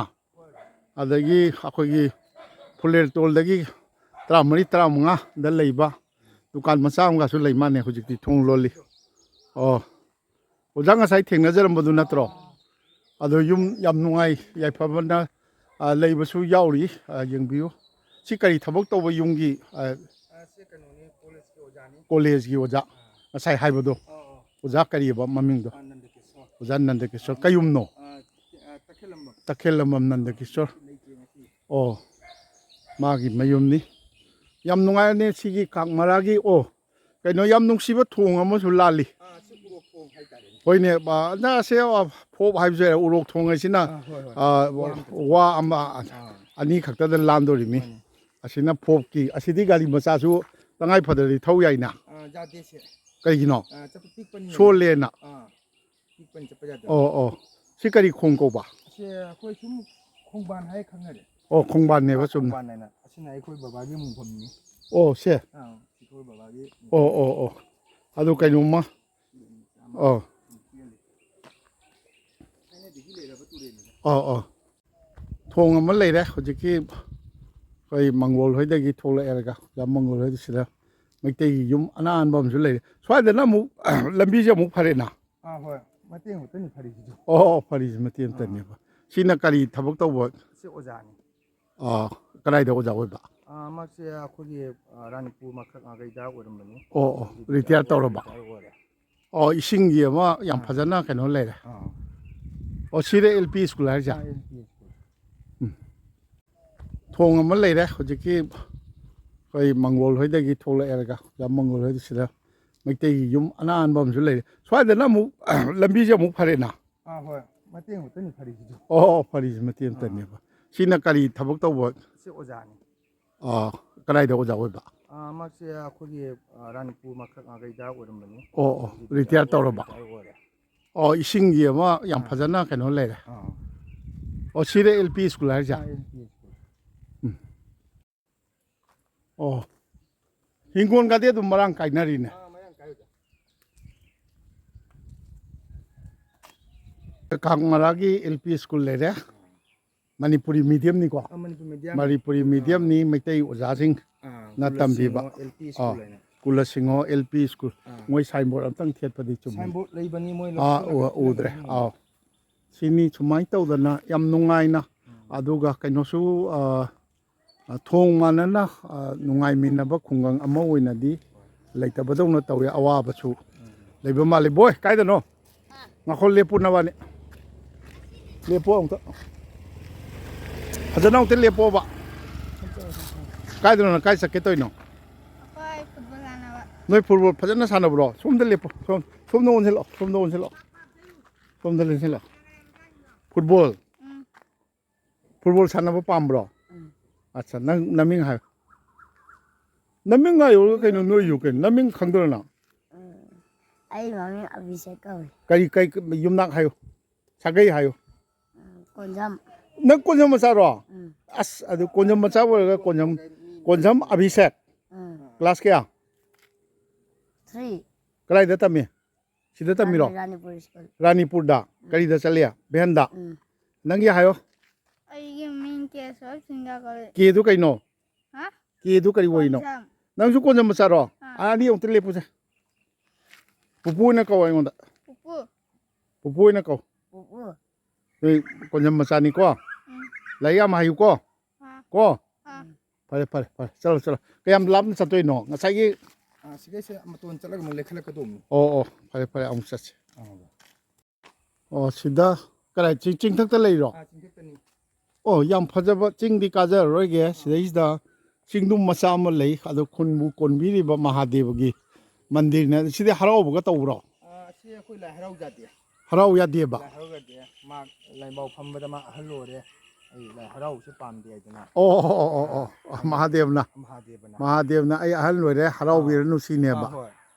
ꯑꯗꯒꯤ ꯑꯩꯈꯣꯏꯒꯤ ꯐꯨꯂꯦꯔꯇꯣꯜꯗꯒꯤ ꯇꯔꯥꯃꯔꯤ, ꯇꯔꯥꯃꯉꯥꯗ ꯂꯩꯕ ꯗꯨꯀꯥꯟ ꯃꯆꯥ ꯑꯃꯒꯁꯨ ꯂꯩ ꯃꯥꯜꯂꯦ꯫ ꯍꯧꯖꯤꯛꯇꯤ ꯊꯣꯡ ꯂꯣꯜꯂꯤ꯫ ꯑꯣ, ꯑꯣꯖꯥ ꯉꯁꯥꯏ ꯊꯦꯡꯅꯖꯔꯝꯕꯗꯨ ꯅꯠꯇ꯭ꯔꯣ? ꯑꯗꯣ ꯌꯨꯝ ꯌꯥꯝ ꯅꯨꯡꯉꯥꯏ ꯌꯥꯏꯐꯕꯅ, ꯑ, ꯂꯩꯕꯁꯨ ꯌꯥꯎꯔꯤ꯫ ꯑ, ꯌꯦꯡꯕꯤꯌꯨ꯫ ꯁꯤ ꯀꯔꯤ ꯊꯕꯛ ꯇꯧꯕ ꯌꯨꯝꯒꯤ, ꯑ, ꯑ, ꯁꯤ ꯀꯩꯅꯣꯅꯤ, ꯀꯣꯂꯦꯖꯀꯤ ꯑꯣꯖꯥꯅꯤ꯫ ꯀꯣꯂꯦꯖꯀꯤ ꯑꯣꯖꯥ꯫ ꯑꯥ꯫ ꯉꯁꯥꯏ ꯍꯥꯏꯕꯗꯣ꯫ ꯑꯣ, ꯑꯣ꯫ ꯑꯣꯖꯥ ꯀꯔꯤꯑꯕ ꯃꯃꯤꯡꯗꯣ? ꯑ, ꯅꯟꯗꯀꯤꯁꯣꯔ꯫ ꯑꯣꯖꯥ ꯅꯟꯗꯀꯤꯁꯣꯔ꯫ ꯀꯩ ꯌꯨꯝꯅꯣ? ꯑ, ꯑ, ꯇꯈꯦꯜꯂꯝꯕꯝ꯫ ꯇꯈꯦꯜꯂꯝꯕꯝ ꯅꯟꯗꯀꯤꯁꯣꯔ꯫ ꯂꯩꯇꯦ ꯉꯁꯤ꯫ ꯑꯣ꯫ ꯃꯥꯒꯤ ꯃꯌꯨꯝꯅꯤ꯫ ꯌꯥꯝ ꯅꯨꯡꯉꯥꯏꯔꯅꯤ ꯁꯤꯒꯤ ꯀꯥꯛꯃꯔꯥꯒꯤ꯫ ꯑꯣ, ꯀꯩꯅꯣ, ꯌꯥꯝ ꯅꯨꯡꯁꯤꯕ ꯊꯣꯡ ꯑꯃꯁꯨ ꯂꯥꯜꯂꯤ꯫ ꯑꯥ, ꯁꯤ ꯎꯔꯣꯛ ꯊꯣꯡ ꯍꯥꯏꯇꯥꯔꯦꯅꯦ꯫ ꯍꯣꯏꯅꯦ, ꯕ-, ꯅ-, ꯑꯁꯦ, ꯑ, ꯐꯣꯞ ꯍꯥꯏꯕꯁꯦ, ꯎꯔꯣꯛ ꯊꯣꯡ ꯍꯥꯏꯁꯤꯅ, ꯑꯥ, ꯍꯣꯏ, ꯍꯣꯏ꯫ ꯑ, ꯋꯥ ꯑꯃ ꯆꯠꯄ꯫ ꯋꯥ ꯑꯃ, ꯑꯥ꯫ ꯑꯅꯤ ꯈꯛꯇꯗ ꯂꯥꯟꯗꯣꯔꯤꯃꯤ꯫ ꯃꯥꯅꯤ꯫ ꯑꯁꯤꯅ ꯐꯣꯞꯀꯤ, ꯑꯁꯤꯗꯤ ꯒꯥꯔꯤ ꯃꯆꯥꯁꯨ ꯇꯉꯥꯏ ꯐꯗ꯭ꯔꯗꯤ ꯊꯧ ꯌꯥꯏꯅ꯫ ꯑꯥ, ꯌꯥꯗꯦ ꯁꯦ꯫ ꯀꯩꯒꯤꯅꯣ? ꯑꯥ, ꯆꯠꯄ ꯄꯤꯛꯄꯅꯤꯅ꯫ ꯁꯣꯜꯂꯦꯅ꯫ ꯑꯥ꯫ ꯄꯤꯛꯄꯅꯤ ꯆꯠꯄ ꯌꯥꯗꯦ꯫ ꯑꯣ, ꯑꯣ꯫ ꯁꯤ ꯀꯔꯤ ꯈꯣꯡ ꯀꯧꯕ? ꯑꯁꯦ ꯑꯩꯈꯣꯏ ꯁꯨꯝ ꯈꯣꯡꯕꯥꯟ ꯍꯥꯏ ꯈꯪꯅꯔꯦ꯫ ꯑꯣ, ꯈꯣꯡꯕꯥꯟꯅꯦꯕ ꯑꯥ, ꯆꯨꯝꯅ꯫ ꯈꯣꯡꯕꯥꯟ ꯍꯥꯏꯅ꯫ ꯑꯁꯤꯅ ꯑꯩꯈꯣꯏ ꯕꯕꯥꯒꯤ ꯃꯣꯡꯐꯝꯅꯤ꯫ ꯑꯣ, ꯁꯦ꯫ ꯑꯥ, ꯑꯩꯈꯣꯏ ꯕꯕꯥꯒꯤ ꯑꯣ, ꯃꯣꯡꯐꯝ꯫ ꯑꯣ, ꯑꯣ꯫ ꯑꯗꯨ ꯀꯩꯅꯣꯝꯃ꯫ ꯑꯥ꯫ ꯊꯥꯏꯅꯗꯒꯤ ꯂꯩꯔꯕ ꯇꯨꯔꯦꯜꯅꯤꯗ꯫ ꯑꯥ, ꯑꯥ꯫ ꯊꯣꯡ ꯑꯃ ꯂꯩꯔꯦ ꯍꯧꯖꯤꯛꯀꯤ ꯑꯩꯈꯣꯏ ꯃꯪꯒꯣꯜ ꯍꯣꯏꯗꯒꯤ ꯊꯣꯛꯂꯛꯑꯦꯔꯒ, ꯌꯥꯝ ꯃꯪꯒꯣꯜ ꯍꯣꯏꯗ ꯁꯤꯗ ꯃꯩꯇꯩꯒꯤ ꯌꯨꯝ ꯑꯅꯥꯟꯕ ꯑꯃꯁꯨ ꯂꯩꯔꯦ꯫ ꯁ꯭ꯋꯥꯏꯗꯅ ꯑꯃꯨꯛ ꯂꯝꯕꯤꯁꯦ ꯑꯃꯨꯛ ꯐꯔꯦꯅ꯫ ꯑꯥ, ꯍꯣꯏ꯫ ꯃꯇꯦꯛ ꯑꯃꯈꯛꯇꯅꯤ ꯐꯔꯤꯁꯤꯁꯨ꯫ ꯑꯣ, ꯑꯣ, ꯐꯔꯤꯁꯦ ꯃꯇꯦꯛ ꯑꯥ꯫ ꯑꯃꯇꯅꯦꯕ꯫ ꯁꯤꯅ ꯀꯔꯤ ꯊꯕꯛ ꯇꯧꯕ? ꯁꯤ ꯑꯣꯖꯥꯅꯤ꯫ ꯑꯥ, ꯀꯗꯥꯏꯗ ꯑꯣꯖꯥ ꯑꯣꯏꯕ? ꯑꯥ, ꯃꯥꯁꯦ ꯑꯩꯈꯣꯏꯒꯤ, ꯑꯥ, ꯔꯥꯅꯤꯄꯨꯔ ꯃꯈꯛ ꯉꯥꯒꯩꯗ ꯑꯣꯏꯔꯝꯕꯅꯤ꯫ ꯑꯣ, ꯑꯣ, ꯍꯧꯖꯤꯛꯇꯤ ꯔꯤꯇꯥꯌꯔ ꯇꯧꯔꯕ? ꯔꯤꯇꯥꯌꯔ ꯑꯣꯏꯔꯦ꯫ ꯑꯣ, ꯏꯁꯤꯡꯒꯤ ꯑꯃ ꯌꯥꯝ ꯑꯥ꯫ ꯐꯖꯅ ꯀꯩꯅꯣ ꯂꯩꯔꯦ꯫ ꯑꯥ꯫ ꯑꯣ, ꯁꯤꯗ ꯑꯦꯜ ꯄꯤ ꯁ꯭ꯀꯨꯜ ꯍꯥꯏꯔꯤꯁꯦ? ꯑꯥ, ꯑꯦꯜ ꯄꯤ ꯁ꯭ꯀꯨꯜ꯫ ꯎꯝ꯫ ꯊꯣꯡ ꯑꯃ ꯂꯩꯔꯦ ꯍꯧꯖꯤꯛꯀꯤ ꯑꯩꯈꯣꯏ ꯃꯪꯒꯣꯜ ꯍꯣꯏꯗꯒꯤ ꯊꯣꯛꯂꯛꯑꯦꯔꯒ, ꯑꯣꯖꯥ ꯃꯪꯒꯣꯜ ꯍꯣꯏꯗ ꯁꯤꯗ ꯃꯩꯇꯩꯒꯤ ꯌꯨꯝ ꯑꯅꯥꯟꯕ ꯑꯃꯁꯨ ꯂꯩꯔꯦ꯫ ꯁ꯭ꯋꯥꯏꯗꯅ ꯑꯃꯨꯛ ꯂꯝꯕꯤꯁꯦ ꯑꯃꯨꯛ ꯐꯔꯦꯅ꯫ ꯑꯥ, ꯍꯣꯏ꯫ ꯃꯇꯦꯛ ꯑꯃꯈꯛꯇꯅꯤ ꯐꯔꯤꯁꯤꯁꯨ꯫ ꯑꯣ, ꯑꯣ, ꯐꯔꯤꯁꯦ ꯃꯇꯦꯛ ꯑꯥ꯫ ꯑꯃꯇꯅꯦꯕ꯫ ꯁꯤꯅ ꯀꯔꯤ ꯊꯕꯛ ꯇꯧꯕ? ꯁꯤ ꯑꯣꯖꯥꯅꯤ꯫ ꯑꯥ, ꯀꯗꯥꯏꯗ ꯑꯣꯖꯥ ꯑꯣꯏꯕ? ꯑꯥ, ꯃꯥꯁꯦ ꯑꯩꯈꯣꯏꯒꯤ, ꯑꯥ, ꯔꯥꯅꯤꯄꯨꯔ ꯃꯈꯛ ꯉꯥꯒꯩꯗ ꯑꯣꯏꯔꯝꯕꯅꯤ꯫ ꯑꯣ, ꯑꯣ, ꯍꯧꯖꯤꯛꯇꯤ ꯔꯤꯇꯥꯌꯔ ꯇꯧꯔꯕ? ꯔꯤꯇꯥꯌꯔ ꯑꯣꯏꯔꯦ꯫ ꯑꯣ, ꯏꯁꯤꯡꯒꯤ ꯑꯃ ꯌꯥꯝ ꯑꯥ꯫ ꯐꯖꯅ ꯀꯩꯅꯣ ꯂꯩꯔꯦ꯫ ꯑꯥ꯫ ꯑꯣ, ꯁꯤꯗ ꯑꯦꯜ ꯄꯤ ꯁ꯭ꯀꯨꯜ ꯍꯥꯏꯔꯤꯁꯦ? ꯑꯥ, ꯑꯦꯜ ꯄꯤ ꯁ꯭ꯀꯨꯜ꯫ ꯎꯝ꯫ ꯑꯣ, ꯍꯤꯡꯒꯣꯜꯒꯗꯤ ꯑꯗꯨꯝ ꯃꯔꯥꯡ ꯀꯥꯏꯅꯔꯤꯅꯦ꯫ ꯑꯥ, ꯃꯔꯥꯡ ꯀꯥꯏꯗ꯫ ꯀꯥꯛꯃꯔꯥꯒꯤ ꯑꯦꯜ ꯄꯤ ꯁ꯭ꯀꯨꯜ ꯂꯩꯔꯦ꯫ ꯃꯅꯤꯄꯨꯔꯤ ꯃꯤꯗꯤꯌꯝꯅꯤꯀꯣ꯫ ꯑ, ꯃꯅꯤꯄꯨꯔꯤ ꯃꯤꯗꯤꯌꯝ꯫ ꯃꯅꯤꯄꯨꯔꯤ ꯃꯤꯗꯤꯌꯝꯅꯤ, ꯃꯩꯇꯩ ꯑꯣꯖꯥꯁꯤꯡ ꯑꯥ, ꯅ ꯇꯝꯕꯤꯕ꯫ ꯀꯨꯂꯁꯤꯡꯍꯣ ꯑꯦꯜ ꯄꯤ ꯑꯥ, ꯁ꯭ꯀꯨꯜ ꯍꯥꯏꯅ꯫ ꯀꯨꯂꯁꯤꯡꯍꯣ ꯑꯦꯜ ꯄꯤ ꯁ꯭ꯀꯨꯜ꯫ ꯑꯥ꯫ ꯃꯣꯏ ꯁꯥꯏꯟꯕꯣꯔꯗ ꯑꯝꯇꯪ ꯊꯦꯠꯄꯗꯤ ꯆꯨꯝꯃꯤ꯫ ꯁꯥꯏꯟꯕꯣꯔꯗ ꯂꯩꯕꯅꯤ, ꯃꯣꯏ ꯑꯥ, ꯂꯧꯊꯣꯛꯑꯒ ꯎ-, ꯎꯗ꯭ꯔꯦ꯫ ꯊꯝꯃꯝꯃꯅꯤ꯫ ꯑꯥꯎ꯫ ꯁꯤꯅꯤ ꯁꯨꯃꯥꯏꯅ ꯇꯧꯗꯅ ꯌꯥꯝ ꯅꯨꯡꯉꯥꯏꯅ, ꯎꯝ꯫ ꯑꯗꯨꯒ ꯀꯩꯅꯣꯁꯨ, ꯑꯥ, ꯑꯥ, ꯊꯣꯡ ꯃꯥꯟꯅꯅ, ꯑꯥ, ꯅꯨꯡꯉꯥꯏꯃꯤꯟꯅꯕ ꯈꯨꯡꯒꯪ ꯑꯃ ꯑꯣꯏꯅꯗꯤ ꯂꯩꯇꯕꯗꯧꯅ ꯇꯧꯋꯦ꯫ ꯑꯋꯥꯕꯁꯨ ꯎꯝ꯫ ꯂꯩꯕ ꯃꯥꯜꯂꯤ꯫ ꯕꯣꯏ, ꯀꯥꯏꯗꯅꯣ? ꯉꯥꯈꯣ, ꯂꯦꯞꯄꯨ ꯅꯕꯥꯅꯤ꯫ ꯂꯦꯞꯄꯣ ꯑꯃꯨꯛꯇ꯫ ꯐꯖꯅ ꯑꯃꯨꯛꯇ ꯂꯦꯞꯄꯣꯕ꯫ ꯀꯥꯏꯗꯅꯣ ꯅꯪ ꯀꯥꯏ ꯆꯠꯀꯦ ꯇꯧꯔꯤꯅꯣ? ꯑꯩꯈꯣꯏ ꯐꯨꯠꯕꯣꯜ ꯁꯥꯟꯅꯕ꯫ ꯅꯣꯏ ꯐꯨꯠꯕꯣꯜ ꯐꯖꯅ ꯁꯥꯟꯅꯕ꯭ꯔꯣ? ꯁꯣꯝꯗ ꯂꯦꯞꯄꯣ꯫ ꯁꯣꯝ-, ꯁꯣꯝꯗ ꯑꯣꯟꯁꯤꯜꯂꯛꯑꯣ꯫ ꯁꯣꯝꯗ ꯑꯣꯟꯁꯤꯜꯂꯛꯑꯣ꯫ ꯁꯣꯝꯗ ꯂꯦꯞꯁꯤꯜꯂꯛꯑꯣ꯫ ꯐꯨꯠꯕꯣꯜ꯫ ꯎꯝ꯫ ꯐꯨꯠꯕꯣꯜ ꯁꯥꯟꯅꯕ ꯄꯥꯝꯕ꯭ꯔꯣ? ꯎꯝ꯫ ꯑꯠꯆꯥ, ꯅꯪ ꯅꯃꯤꯡ ꯍꯥꯏꯌꯨ꯫ ꯅꯃꯤꯡ ꯍꯥꯏꯌꯨ ꯀꯩꯅꯣ, ꯅꯣꯏꯌꯨ ꯀꯩꯅꯣ? ꯅꯃꯤꯡ ꯈꯪꯗ꯭ꯔꯣ ꯅꯪ? ꯎꯝ꯫ ꯑꯩ ꯃꯃꯤꯡ ꯑꯕꯤꯁꯦꯛ ꯀꯧꯏ꯫ ꯀꯔꯤ, ꯀꯩ, ꯌꯨꯝꯅꯥꯛ ꯍꯥꯏꯌꯨ꯫ ꯁꯥꯒꯩ ꯍꯥꯏꯌꯨ꯫ ꯎꯝ, ꯀꯣꯟꯖꯝ꯫ ꯅꯪ ꯀꯣꯟꯖꯝ ꯃꯆꯥꯔꯣ? ꯎꯝ꯫ ꯑꯁ, ꯑꯗꯨ ꯀꯣꯟꯖꯝ ꯃꯆꯥ ꯑꯣꯏꯔꯒ ꯀꯣꯟꯖꯝ, ꯀꯣꯟꯖꯝ ꯑꯕꯤꯁꯦꯛ꯫ ꯎꯝ꯫ ꯀ꯭ꯂꯥꯁ ꯀꯌꯥ? Three꯫ ꯀꯗꯥꯏꯗ ꯇꯝꯃꯤ? ꯁꯤꯗ ꯇꯝꯃꯤꯔꯣ? ꯔꯥꯅꯤ-, ꯔꯥꯅꯤꯄꯨꯔ ꯁ꯭ꯀꯨꯜ꯫ ꯔꯥꯅꯤꯄꯨꯔꯗ? ꯎꯝ꯫ ꯀꯔꯤꯗ ꯆꯠꯂꯤ? ꯚꯦꯟꯗ? ꯎꯝ꯫ ꯅꯪꯒꯤ ꯍꯥꯏꯌꯣ꯫ ꯑꯩꯒꯤ ꯃꯤꯡ ꯀꯦ ꯁꯣꯏ ꯁꯤꯡꯒꯥ ꯀꯧꯏ꯫ ꯀꯦꯗꯨ ꯀꯩꯅꯣ? ꯍꯥ? ꯀꯦꯗꯨ ꯀꯔꯤ ꯑꯣꯏꯅꯣ? ꯀꯣꯟꯖꯝ꯫ ꯅꯪꯁꯨ ꯀꯣꯟꯖꯝ ꯃꯆꯥꯔꯣ? ꯑꯥ꯫ ꯑꯅꯤ ꯑꯃꯨꯛꯇ ꯂꯦꯞꯄꯨꯁꯦ꯫ ꯄꯨꯄꯨ ꯑꯣꯏꯅ ꯀꯧ ꯑꯩꯉꯣꯟꯗ꯫ ꯄꯨꯄꯨ꯫ ꯄꯨꯄꯨ ꯑꯣꯏꯅ ꯀꯧ꯫ ꯄꯨꯄꯨ꯫ ꯅꯣꯏ ꯀꯣꯟꯖꯝ ꯃꯆꯥꯅꯤꯀꯣ? ꯎꯝ꯫ ꯂꯥꯏꯔꯤꯛ ꯌꯥꯝ ꯍꯩꯌꯨꯀꯣ? ꯑꯥ꯫ ꯀꯣ? ꯑꯥ꯫ ꯐꯔꯦ, ꯐꯔꯦ, ꯐꯔꯦ꯫ ꯆꯠꯂꯣ, ꯆꯠꯂꯣ꯫ ꯀꯌꯥꯝ ꯂꯥꯞꯅ ꯆꯠꯇꯣꯏꯅꯣ? ꯉꯁꯥꯏꯒꯤ ꯑꯥ, ꯁꯤꯒꯩꯁꯦ ꯃꯇꯣꯟ ꯆꯠꯂꯒ ꯑꯃꯨꯛ ꯂꯩꯈꯠꯂꯛꯀꯗꯧꯕꯅꯤ꯫ ꯑꯣ, ꯑꯣ, ꯐꯔꯦ, ꯐꯔꯦ, ꯑꯃꯨꯛ ꯆꯠꯁꯤ꯫ ꯑꯥ꯫ ꯑꯣ, ꯁꯤꯗ ꯀꯗꯥꯏ ꯆꯤꯡ-, ꯆꯤꯡꯊꯛꯇ ꯂꯩꯔꯣ? ꯑꯥ, ꯆꯤꯡꯊꯛꯇꯅꯤ꯫ ꯑꯣ, ꯌꯥꯝ ꯐꯖꯕ ꯆꯤꯡꯗꯤ ꯀꯥꯖꯔꯔꯣꯏꯒꯦ꯫ ꯁꯤꯗꯩꯁꯤꯗ ꯆꯤꯡꯗꯨꯝ ꯃꯆꯥ ꯑꯃ ꯂꯩ, ꯑꯗꯣ ꯈꯨꯟꯕꯨ ꯀꯣꯟꯕꯤꯔꯤꯕ ꯃꯍꯥꯗꯦꯕꯒꯤ ꯃꯟꯗꯤꯔꯅꯦ꯫ ꯁꯤꯗꯤ ꯍꯔꯥꯎꯕꯒ ꯇꯧꯕ꯭ꯔꯣ? ꯑꯥ, ꯁꯤ ꯑꯩꯈꯣꯏ ꯂꯥꯏ ꯍꯔꯥꯎ ꯌꯥꯗꯦ꯫ ꯍꯔꯥꯎ ꯌꯥꯗꯦꯕ? ꯂꯥꯏ ꯍꯔꯥꯎ ꯌꯥꯗꯦ꯫ ꯃꯥ ꯂꯥꯏꯕꯥꯎ ꯐꯝꯕꯗ ꯃꯥ ꯑꯍꯜ ꯑꯣꯏꯔꯦ, ꯑꯩ ꯂꯥꯏ ꯍꯔꯥꯎꯕꯁꯦ ꯄꯥꯝꯗꯦ ꯍꯥꯏꯗꯅ꯫ ꯑꯣ, ꯑꯣ, ꯑꯣ, ꯑꯣ, ꯑꯣ꯫ ꯑꯥ, ꯃꯍꯥꯗꯦꯕꯅ꯫ ꯃꯍꯥꯗꯦꯕꯅ꯫ ꯃꯍꯥꯗꯦꯕꯅ ꯑꯩ ꯑꯍꯜ ꯑꯣꯏꯔꯦ, ꯍꯔꯥꯎꯕꯤꯔꯅꯨ ꯑꯥ꯫ ꯁꯤꯅꯦꯕ꯫ ꯑꯥ, ꯍꯣꯏ꯫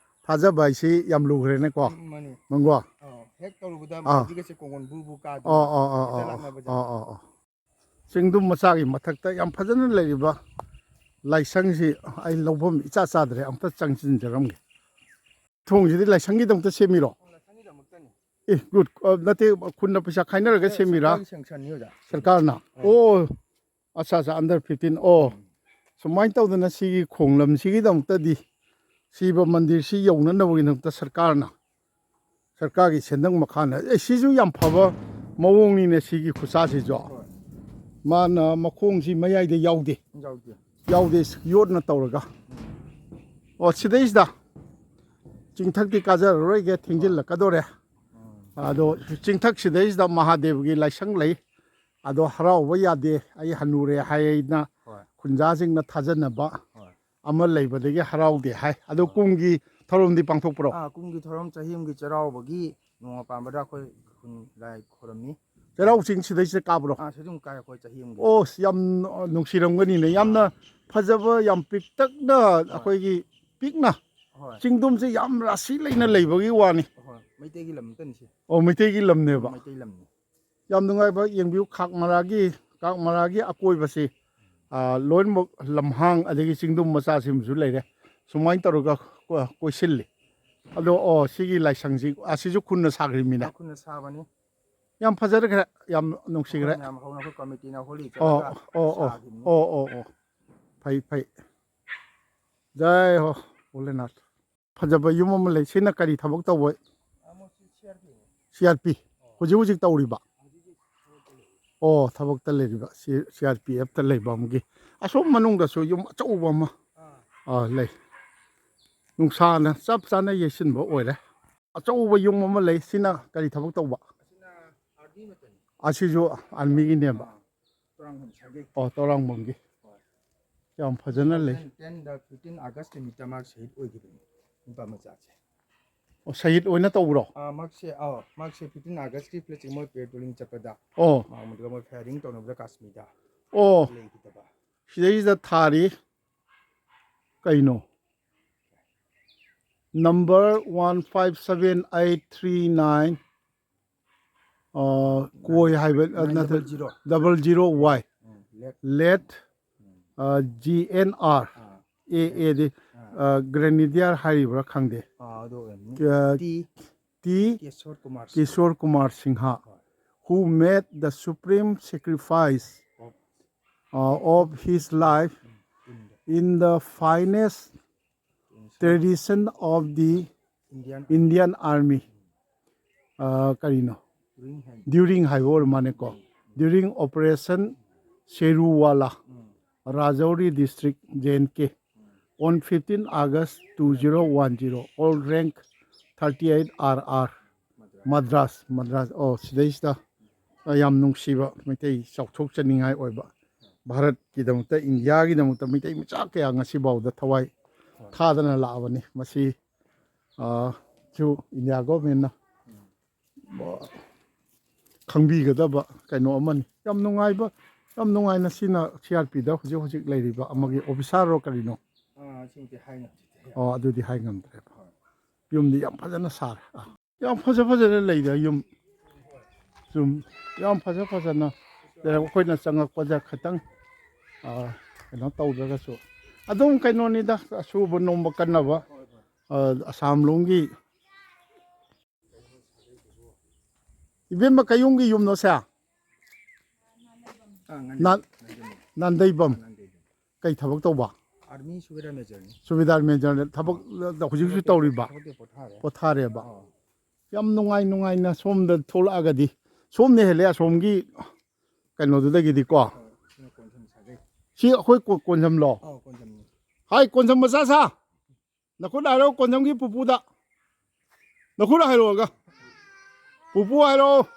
ꯊꯥꯖꯕ ꯍꯥꯏꯁꯤ ꯌꯥꯝ ꯂꯨꯈ꯭ꯔꯦꯅꯦꯀꯣ꯫ ꯎꯝ, ꯃꯥꯅꯤ꯫ ꯃꯪꯒꯣ꯫ ꯑꯥ, ꯍꯦꯛ ꯇꯧꯔꯨꯕꯗ ꯑꯥ꯫ ꯃꯥꯏꯕꯤꯒꯁꯦ ꯀꯣꯡꯒꯣꯟ ꯕꯨ ꯕꯨ ꯀꯥꯗꯅ ꯑꯣ, ꯑꯣ, ꯑꯣ, ꯍꯦꯛꯇ ꯑꯣ, ꯑꯣ꯫ ꯂꯥꯛꯅꯕꯖꯥꯠꯅꯤ꯫ ꯑꯣ, ꯑꯣ, ꯑꯣ꯫ ꯆꯤꯡꯗꯨꯝ ꯃꯆꯥꯒꯤ ꯃꯊꯛꯇ ꯌꯥꯝ ꯐꯖꯅ ꯂꯩꯔꯤꯕ ꯂꯥꯏꯁꯪꯁꯤ ꯑꯩ ꯂꯧꯐꯝ ꯏꯆꯥ ꯆꯥꯗ꯭ꯔꯦ, ꯑꯝꯇ ꯆꯪꯁꯤꯟꯖꯔꯝꯒꯦ꯫ ꯊꯣꯡꯁꯤꯗꯤ ꯂꯥꯏꯁꯪꯒꯤꯗꯃꯛꯇ ꯁꯦꯝꯃꯤꯔꯣ? ꯑꯣ, ꯂꯥꯏꯁꯪꯒꯤꯗꯃꯛꯇꯅꯤ꯫ ꯑꯦ, ꯒꯨꯗ꯫ ꯑ, ꯅꯠꯇꯦ, ꯈꯨꯟꯅ ꯄꯩꯁꯥ ꯈꯥꯏꯅꯔꯒ ꯁꯦꯝꯃꯤꯔꯥ? ꯁꯔꯀꯥꯔꯒꯤ ꯁꯦꯡꯁꯟꯅꯤ ꯑꯣꯖꯥ꯫ ꯁꯔꯀꯥꯔꯅ? ꯑꯣ, ꯑꯠꯆꯥ, ꯑꯠꯆꯥ, ꯑꯟꯗꯔ ꯐꯤꯐꯇꯤꯟ꯫ ꯑꯣ, ꯁꯨꯃꯥꯏꯅ ꯇꯧꯗꯅ ꯁꯤꯒꯤ ꯈꯣꯡꯂꯝꯁꯤꯒꯤꯗꯃꯛꯇꯗꯤ, ꯁꯤꯕ ꯃꯟꯗꯤꯔꯁꯤ ꯌꯧꯅꯅꯕꯒꯤꯗꯃꯛꯇ ꯁꯔꯀꯥꯔꯅ, ꯁꯔꯀꯥꯔꯒꯤ ꯁꯦꯟꯗꯪ ꯃꯈꯥꯅ, ꯑꯦ, ꯁꯤꯁꯨ ꯌꯥꯝ ꯐꯕ ꯃꯑꯣꯡꯅꯤꯅꯦ, ꯁꯤꯒꯤ ꯈꯨꯠꯁꯥꯁꯤꯁꯨ꯫ ꯍꯣꯏ꯫ ꯃꯥꯅ ꯃꯈꯣꯡꯁꯤ ꯃꯌꯥꯏꯗ ꯌꯥꯎꯗꯦ꯫ ꯌꯥꯎꯗꯦ꯫ ꯌꯥꯎꯗꯦ, ꯌꯣꯠꯅ ꯇꯧꯔꯒ꯫ ꯑꯣ, ꯁꯤꯗꯩꯁꯤꯗ ꯆꯤꯡꯊꯛꯇꯤ ꯀꯥꯖꯔꯔꯣꯏꯒꯦ, ꯊꯦꯡꯖꯤꯜꯂꯛꯀꯗꯣꯔꯦ꯫ ꯎꯝ꯫ ꯑꯗꯣ ꯆꯤꯡꯊꯛ ꯁꯤꯗꯩꯁꯤꯗ ꯃꯍꯥꯗꯦꯕꯒꯤ ꯂꯥꯏꯁꯪ ꯂꯩ꯫ ꯑꯗꯣ ꯍꯔꯥꯎꯕ ꯌꯥꯗꯦ, ꯑꯩ ꯍꯅꯨꯔꯦ ꯍꯥꯏꯅ ꯍꯣꯏ꯫ ꯈꯨꯟꯖꯥꯁꯤꯡꯅ ꯊꯥꯖꯅꯕ ꯍꯣꯏ꯫ ꯑꯃ ꯂꯩꯕꯗꯒꯤ ꯍꯔꯥꯎꯗꯦ ꯍꯥꯏ꯫ ꯑꯗꯣ ꯍꯣꯏ꯫ ꯀꯨꯝꯒꯤ ꯊꯧꯔꯝꯗꯤ ꯄꯥꯡꯊꯣꯛꯄ꯭ꯔꯣ? ꯑꯥ, ꯀꯨꯝꯒꯤ ꯊꯧꯔꯝ ꯆꯍꯤ ꯑꯃꯒꯤ ꯆꯩꯔꯥꯎꯕꯒꯤ ꯅꯣꯡꯃ ꯄꯥꯟꯕꯗ ꯑꯩꯈꯣꯏ ꯈꯨꯟ ꯂꯥꯏ ꯈꯣꯏꯔꯝꯃꯤ꯫ ꯆꯩꯔꯥꯎ ꯆꯤꯡ ꯁꯤꯗꯩꯁꯤꯗ ꯀꯥꯕ꯭ꯔꯣ? ꯑꯥ, ꯁꯤ ꯑꯗꯨꯝ ꯀꯥꯏ ꯑꯩꯈꯣꯏ ꯆꯍꯤ ꯑꯃꯒꯤ꯫ ꯑꯣ, ꯑꯁ, ꯌꯥꯝ ꯅꯨꯡꯁꯤꯔꯝꯒꯅꯤꯅꯦ꯫ ꯌꯥꯝꯅ ꯐꯖꯕ, ꯌꯥꯝ ꯄꯤꯛꯇꯛꯅ ꯍꯣꯏ꯫ ꯑꯩꯈꯣꯏꯒꯤ ꯄꯤꯛꯅ ꯍꯣꯏ꯫ ꯆꯤꯡꯗꯣꯝꯁꯦ ꯌꯥꯝ ꯔꯥꯁꯤ ꯂꯩꯅ ꯂꯩꯕꯒꯤ ꯋꯥꯅꯤ꯫ ꯍꯣꯏ, ꯃꯩꯇꯩꯒꯤ ꯂꯝ ꯅꯠꯇꯅꯤ ꯁꯤ꯫ ꯑꯣ, ꯃꯩꯇꯩꯒꯤ ꯂꯝꯅꯦꯕ꯫ ꯃꯩꯇꯩ ꯂꯝꯅꯤ꯫ ꯌꯥꯝ ꯅꯨꯡꯉꯥꯏꯕ, ꯌꯦꯡꯕꯤꯌꯨ, ꯀꯥꯛꯃꯔꯥꯒꯤ, ꯀꯥꯛꯃꯔꯥꯒꯤ ꯑꯀꯣꯏꯕꯁꯤ, ꯑꯥ, ꯂꯣꯏꯅꯃꯛ ꯂꯝꯍꯥꯡ ꯑꯗꯒꯤ ꯆꯤꯡꯗꯣꯝ ꯃꯆꯥꯁꯤꯡꯁꯨ ꯂꯩꯔꯦ꯫ ꯁꯨꯃꯥꯏꯅ ꯇꯧꯔꯒ ꯀꯣ-, ꯀꯣꯏꯁꯤꯜꯂꯤ꯫ ꯑꯗꯣ, ꯑꯣ, ꯁꯤꯒꯤ ꯂꯥꯏꯁꯪꯁꯤ, ꯑꯁꯤꯁꯨ ꯈꯨꯟꯅ ꯁꯥꯈ꯭ꯔꯤꯕꯅꯤꯅ꯫ ꯈꯨꯟꯅ ꯁꯥꯕꯅꯤ꯫ ꯌꯥꯝ ꯐꯖꯈ꯭ꯔꯦ, ꯌꯥꯝ ꯅꯨꯡꯁꯤꯈ꯭ꯔꯦ꯫ ꯑꯩꯈꯣꯏ ꯃꯌꯥꯝ ꯍꯧꯅ ꯑꯩꯈꯣꯏ ꯀꯃꯤꯇꯤꯅ ꯍꯣꯜꯂꯤ ꯑꯣ, ꯆꯠꯂꯒ ꯑꯣ, ꯑꯣ, ꯁꯥꯈꯤꯕꯅꯤ꯫ ꯑꯣ, ꯑꯣ, ꯑꯣ꯫ ꯐꯩ, ꯐꯩ꯫ ꯖꯥꯏ ꯍꯣ, ꯚꯣꯂꯦꯅꯥꯊ꯫ ꯐꯖꯕ ꯌꯨꯝ ꯑꯃ ꯂꯩ꯫ ꯁꯤꯅ ꯀꯔꯤ ꯊꯕꯛ ꯇꯧꯕ? ꯑꯃ ꯁꯤ C R P. C R P. ꯑꯣ꯫ ꯍꯧꯖꯤꯛ ꯍꯧꯖꯤꯛ ꯇꯧꯔꯤꯕ? ꯍꯧꯖꯤꯛ ꯍꯧꯖꯤꯛ ꯊꯕꯛꯇ ꯂꯩ꯫ ꯑꯣ, ꯊꯕꯛꯇ ꯂꯩꯔꯤꯕ꯫ ꯁꯤ ꯁꯤ ꯑꯥꯔ ꯄꯤ ꯑꯦꯐꯇ ꯂꯩꯕ ꯑꯃꯒꯤ꯫ ꯑꯁꯣꯝ ꯃꯅꯨꯡꯗꯁꯨ ꯌꯨꯝ ꯑꯆꯧꯕ ꯑꯃ, ꯑꯥ꯫ ꯑꯥ, ꯂꯩ꯫ ꯅꯨꯡꯁꯥꯅ ꯆꯞ ꯆꯥꯅ ꯌꯩꯁꯤꯟꯕ ꯑꯣꯏꯔꯦ꯫ ꯑꯆꯧꯕ ꯌꯨꯝ ꯑꯃ ꯂꯩ꯫ ꯁꯤꯅ ꯀꯔꯤ ꯊꯕꯛ ꯇꯧꯕ? ꯑꯁꯤꯅ ꯑꯥꯔꯃꯤ ꯃꯇꯝꯅꯤ꯫ ꯑꯁꯤꯁꯨ ꯑꯥꯔꯃꯤꯒꯤꯅꯦꯕ꯫ ꯑꯥ꯫ ꯇꯣꯔꯥꯡꯕꯝ ꯁꯥꯒꯩ꯫ ꯑꯣ, ꯇꯣꯔꯥꯡꯕꯝꯒꯤ꯫ ꯍꯣꯏ꯫ ꯌꯥꯝ ꯐꯖꯅ ꯂꯩ꯫ Two thousand ten ꯗ fifteen August ꯅꯨꯃꯤꯠꯇ ꯃꯥ ꯁꯍꯤꯗ ꯑꯣꯏꯈꯤꯕꯅꯤ, ꯅꯨꯄꯥ ꯃꯆꯥꯁꯦ꯫ ꯑꯣ, ꯁꯍꯤꯗ ꯑꯣꯏꯅ ꯇꯧꯕ꯭ꯔꯣ? ꯑꯥ, ꯃꯍꯥꯛꯁꯦ, ꯑꯥ, ꯃꯍꯥꯛꯁꯦ fifteen August ꯀꯤ ꯄ꯭ꯂꯦꯠꯁꯦ ꯃꯣꯏ patrolling ꯆꯠꯄꯗ ꯑꯣ꯫ ꯃꯥꯡꯕꯗ ꯃꯣꯏ firing ꯇꯧꯅꯕꯗ ꯀꯥꯁꯃꯤꯔꯗ ꯑꯣ꯫ ꯂꯩꯈꯤꯗꯕ꯫ ꯁꯤꯗꯩꯁꯤꯗ ꯊꯥꯔꯤ ꯀꯩꯅꯣ? Number one five seven eight three nine, ꯑ, ꯀꯣꯏ ꯍꯥꯏꯕ, ꯑ, nine ꯅꯠꯇꯦ, double zero꯫ Double zero Y꯫ ꯎꯝ, ꯂꯦꯠ꯫ ꯂꯦꯠ, ꯎꯝ꯫ ꯑ, G N R꯫ Ah. A A ꯗꯤ, ꯑꯥ꯫ ꯑ, Grenadier ꯍꯥꯏꯔꯤꯕ꯭ꯔꯥ ꯈꯪꯗꯦ꯫ ꯑꯥ, ꯑꯗꯨ ꯑꯣꯏꯔꯝꯅꯤ꯫ ꯑ, T꯫ T. Kishore Kumar Singha, who made the supreme sacrifice, uh, of his life in the finest tradition of the Indian Army. ꯑ, ꯀꯔꯤꯅꯣ? During ꯍꯥꯏꯕ ꯑꯣꯏꯔ ꯃꯥꯅꯦꯀꯣ. During Operation Sheruwala, Rajouri District, J and K, on fifteen August two zero one zero, all rank thirty-eight R R, Madras, Madras, ꯑꯣ, ꯁꯤꯗꯩꯁꯤꯗ, ꯑ, ꯌꯥꯝ ꯅꯨꯡꯁꯤꯕ ꯃꯩꯇꯩ ꯆꯥꯎꯊꯣꯛꯆꯅꯤꯡꯉꯥꯏ ꯑꯣꯏꯕ, ꯚꯥꯔꯠꯀꯤꯗꯃꯛꯇ, ꯏꯟꯗꯤꯌꯥꯒꯤꯗꯃꯛꯇ ꯃꯩꯇꯩ ꯃꯆꯥ ꯀꯌꯥ ꯉꯁꯤꯐꯥꯎꯗ ꯊꯋꯥꯏ ꯊꯥꯗꯅ ꯂꯥꯛꯑꯕꯅꯤ꯫ ꯃꯁꯤ, ꯑ, ꯁꯨ ꯏꯟꯗꯤꯌꯥ ꯒꯣꯔꯃꯦꯟꯅ ꯈꯪꯕꯤꯒꯗꯕ ꯀꯩꯅꯣ ꯑꯃꯅꯤ꯫ ꯌꯥꯝ ꯅꯨꯡꯉꯥꯏꯕ, ꯌꯥꯝ ꯅꯨꯡꯉꯥꯏꯅ ꯁꯤꯅ ꯁꯤ ꯑꯥꯔ ꯄꯤꯗ ꯍꯧꯖꯤꯛ ꯍꯧꯖꯤꯛ ꯂꯩꯔꯤꯕ ꯑꯃꯒꯤ ꯑꯣꯐꯤꯁꯥꯔꯔꯣ ꯀꯔꯤꯅꯣ? ꯑꯥ, ꯁꯤꯃꯗꯤ ꯍꯥꯏ ꯉꯝꯗꯦ꯫ ꯑꯣ, ꯑꯗꯨꯗꯤ ꯍꯥꯏ ꯉꯝꯗ꯭ꯔꯦꯕ꯫ ꯍꯣꯏ꯫ ꯌꯨꯝꯗꯤ ꯌꯥꯝ ꯐꯖꯅ ꯁꯥꯔꯦ꯫ ꯑꯥ, ꯌꯥꯝ ꯐꯖ ꯐꯖꯅ ꯂꯩꯗ ꯌꯨꯝ꯫ ꯁꯨꯝ ꯌꯥꯝ ꯐꯖ ꯐꯖꯅ ꯂꯩꯔꯝ-, ꯑꯩꯈꯣꯏꯅ ꯆꯪꯉꯛꯄꯗ ꯈꯤꯇꯪ, ꯑꯥ, ꯀꯩꯅꯣ ꯇꯧꯗ꯭ꯔꯒꯁꯨ ꯑꯗꯨꯝ ꯀꯩꯅꯣꯅꯤꯗ, ꯑꯁꯨꯕ ꯅꯣꯝꯕ ꯀꯟꯅꯕ, ꯑꯥ, ꯑꯁꯥꯝ ꯂꯣꯝꯒꯤ ꯏꯕꯦꯝꯃ ꯀꯩꯌꯨꯝꯒꯤ ꯌꯨꯝꯅꯣ ꯁꯦ? ꯑꯥ, ꯉꯥꯟꯗꯩ-, ꯅꯥꯟ-, ꯉꯥꯟꯗꯩ-, ꯅꯥꯟꯗꯩꯕꯝ꯫ ꯉꯥꯟꯗꯩꯕꯝ꯫ ꯀꯩ ꯊꯕꯛ ꯇꯧꯕ? ꯑꯥꯔꯃꯤ ꯁꯨꯕꯦꯗꯥꯔ ꯃꯦꯖꯔꯅꯤ꯫ ꯁꯨꯕꯦꯗꯥꯔ ꯃꯦꯖꯔ ꯊꯕꯛ ꯑꯥ꯫ ꯍꯧꯖꯤꯛꯁꯨ ꯊꯕꯛꯇꯤ ꯇꯧꯔꯤꯕ? ꯊꯕꯛꯇꯤ ꯄꯣꯊꯥꯔꯦ꯫ ꯄꯣꯊꯥꯔꯦꯕ? ꯑꯥ꯫ ꯌꯥꯝ ꯅꯨꯡꯉꯥꯏ ꯅꯨꯡꯉꯥꯏꯅ ꯁꯣꯝꯗ ꯊꯣꯛꯂꯛꯑꯒꯗꯤ꯫ ꯁꯣꯝꯅ ꯍꯦꯜꯂꯦ ꯑꯁꯣꯝꯒꯤ ꯀꯩꯅꯣꯗꯨꯗꯒꯤꯗꯤꯀꯣ꯫ ꯑꯥ, ꯁꯤꯅ ꯀꯣꯟꯁꯝ ꯁꯥꯒꯩ꯫ ꯁꯤ ꯑꯩꯈꯣꯏ ꯀꯣ-, ꯀꯣꯟꯁꯝꯂꯣ? ꯑꯥ, ꯀꯣꯟꯁꯝꯅꯤ꯫ ꯍꯥꯏ, ꯀꯣꯟꯁꯝ ꯃꯆꯥ ꯁꯥ꯫ ꯅꯈꯨꯠ ꯍꯥꯏꯔꯛꯑꯣ ꯀꯣꯟꯖꯝꯒꯤ ꯄꯨꯄꯨꯗ꯫ ꯅꯈꯨꯠ ꯍꯥꯏꯔꯛꯑꯣꯒ꯫ ꯄꯨꯄꯨ ꯍꯥꯏꯔꯛꯑꯣ꯫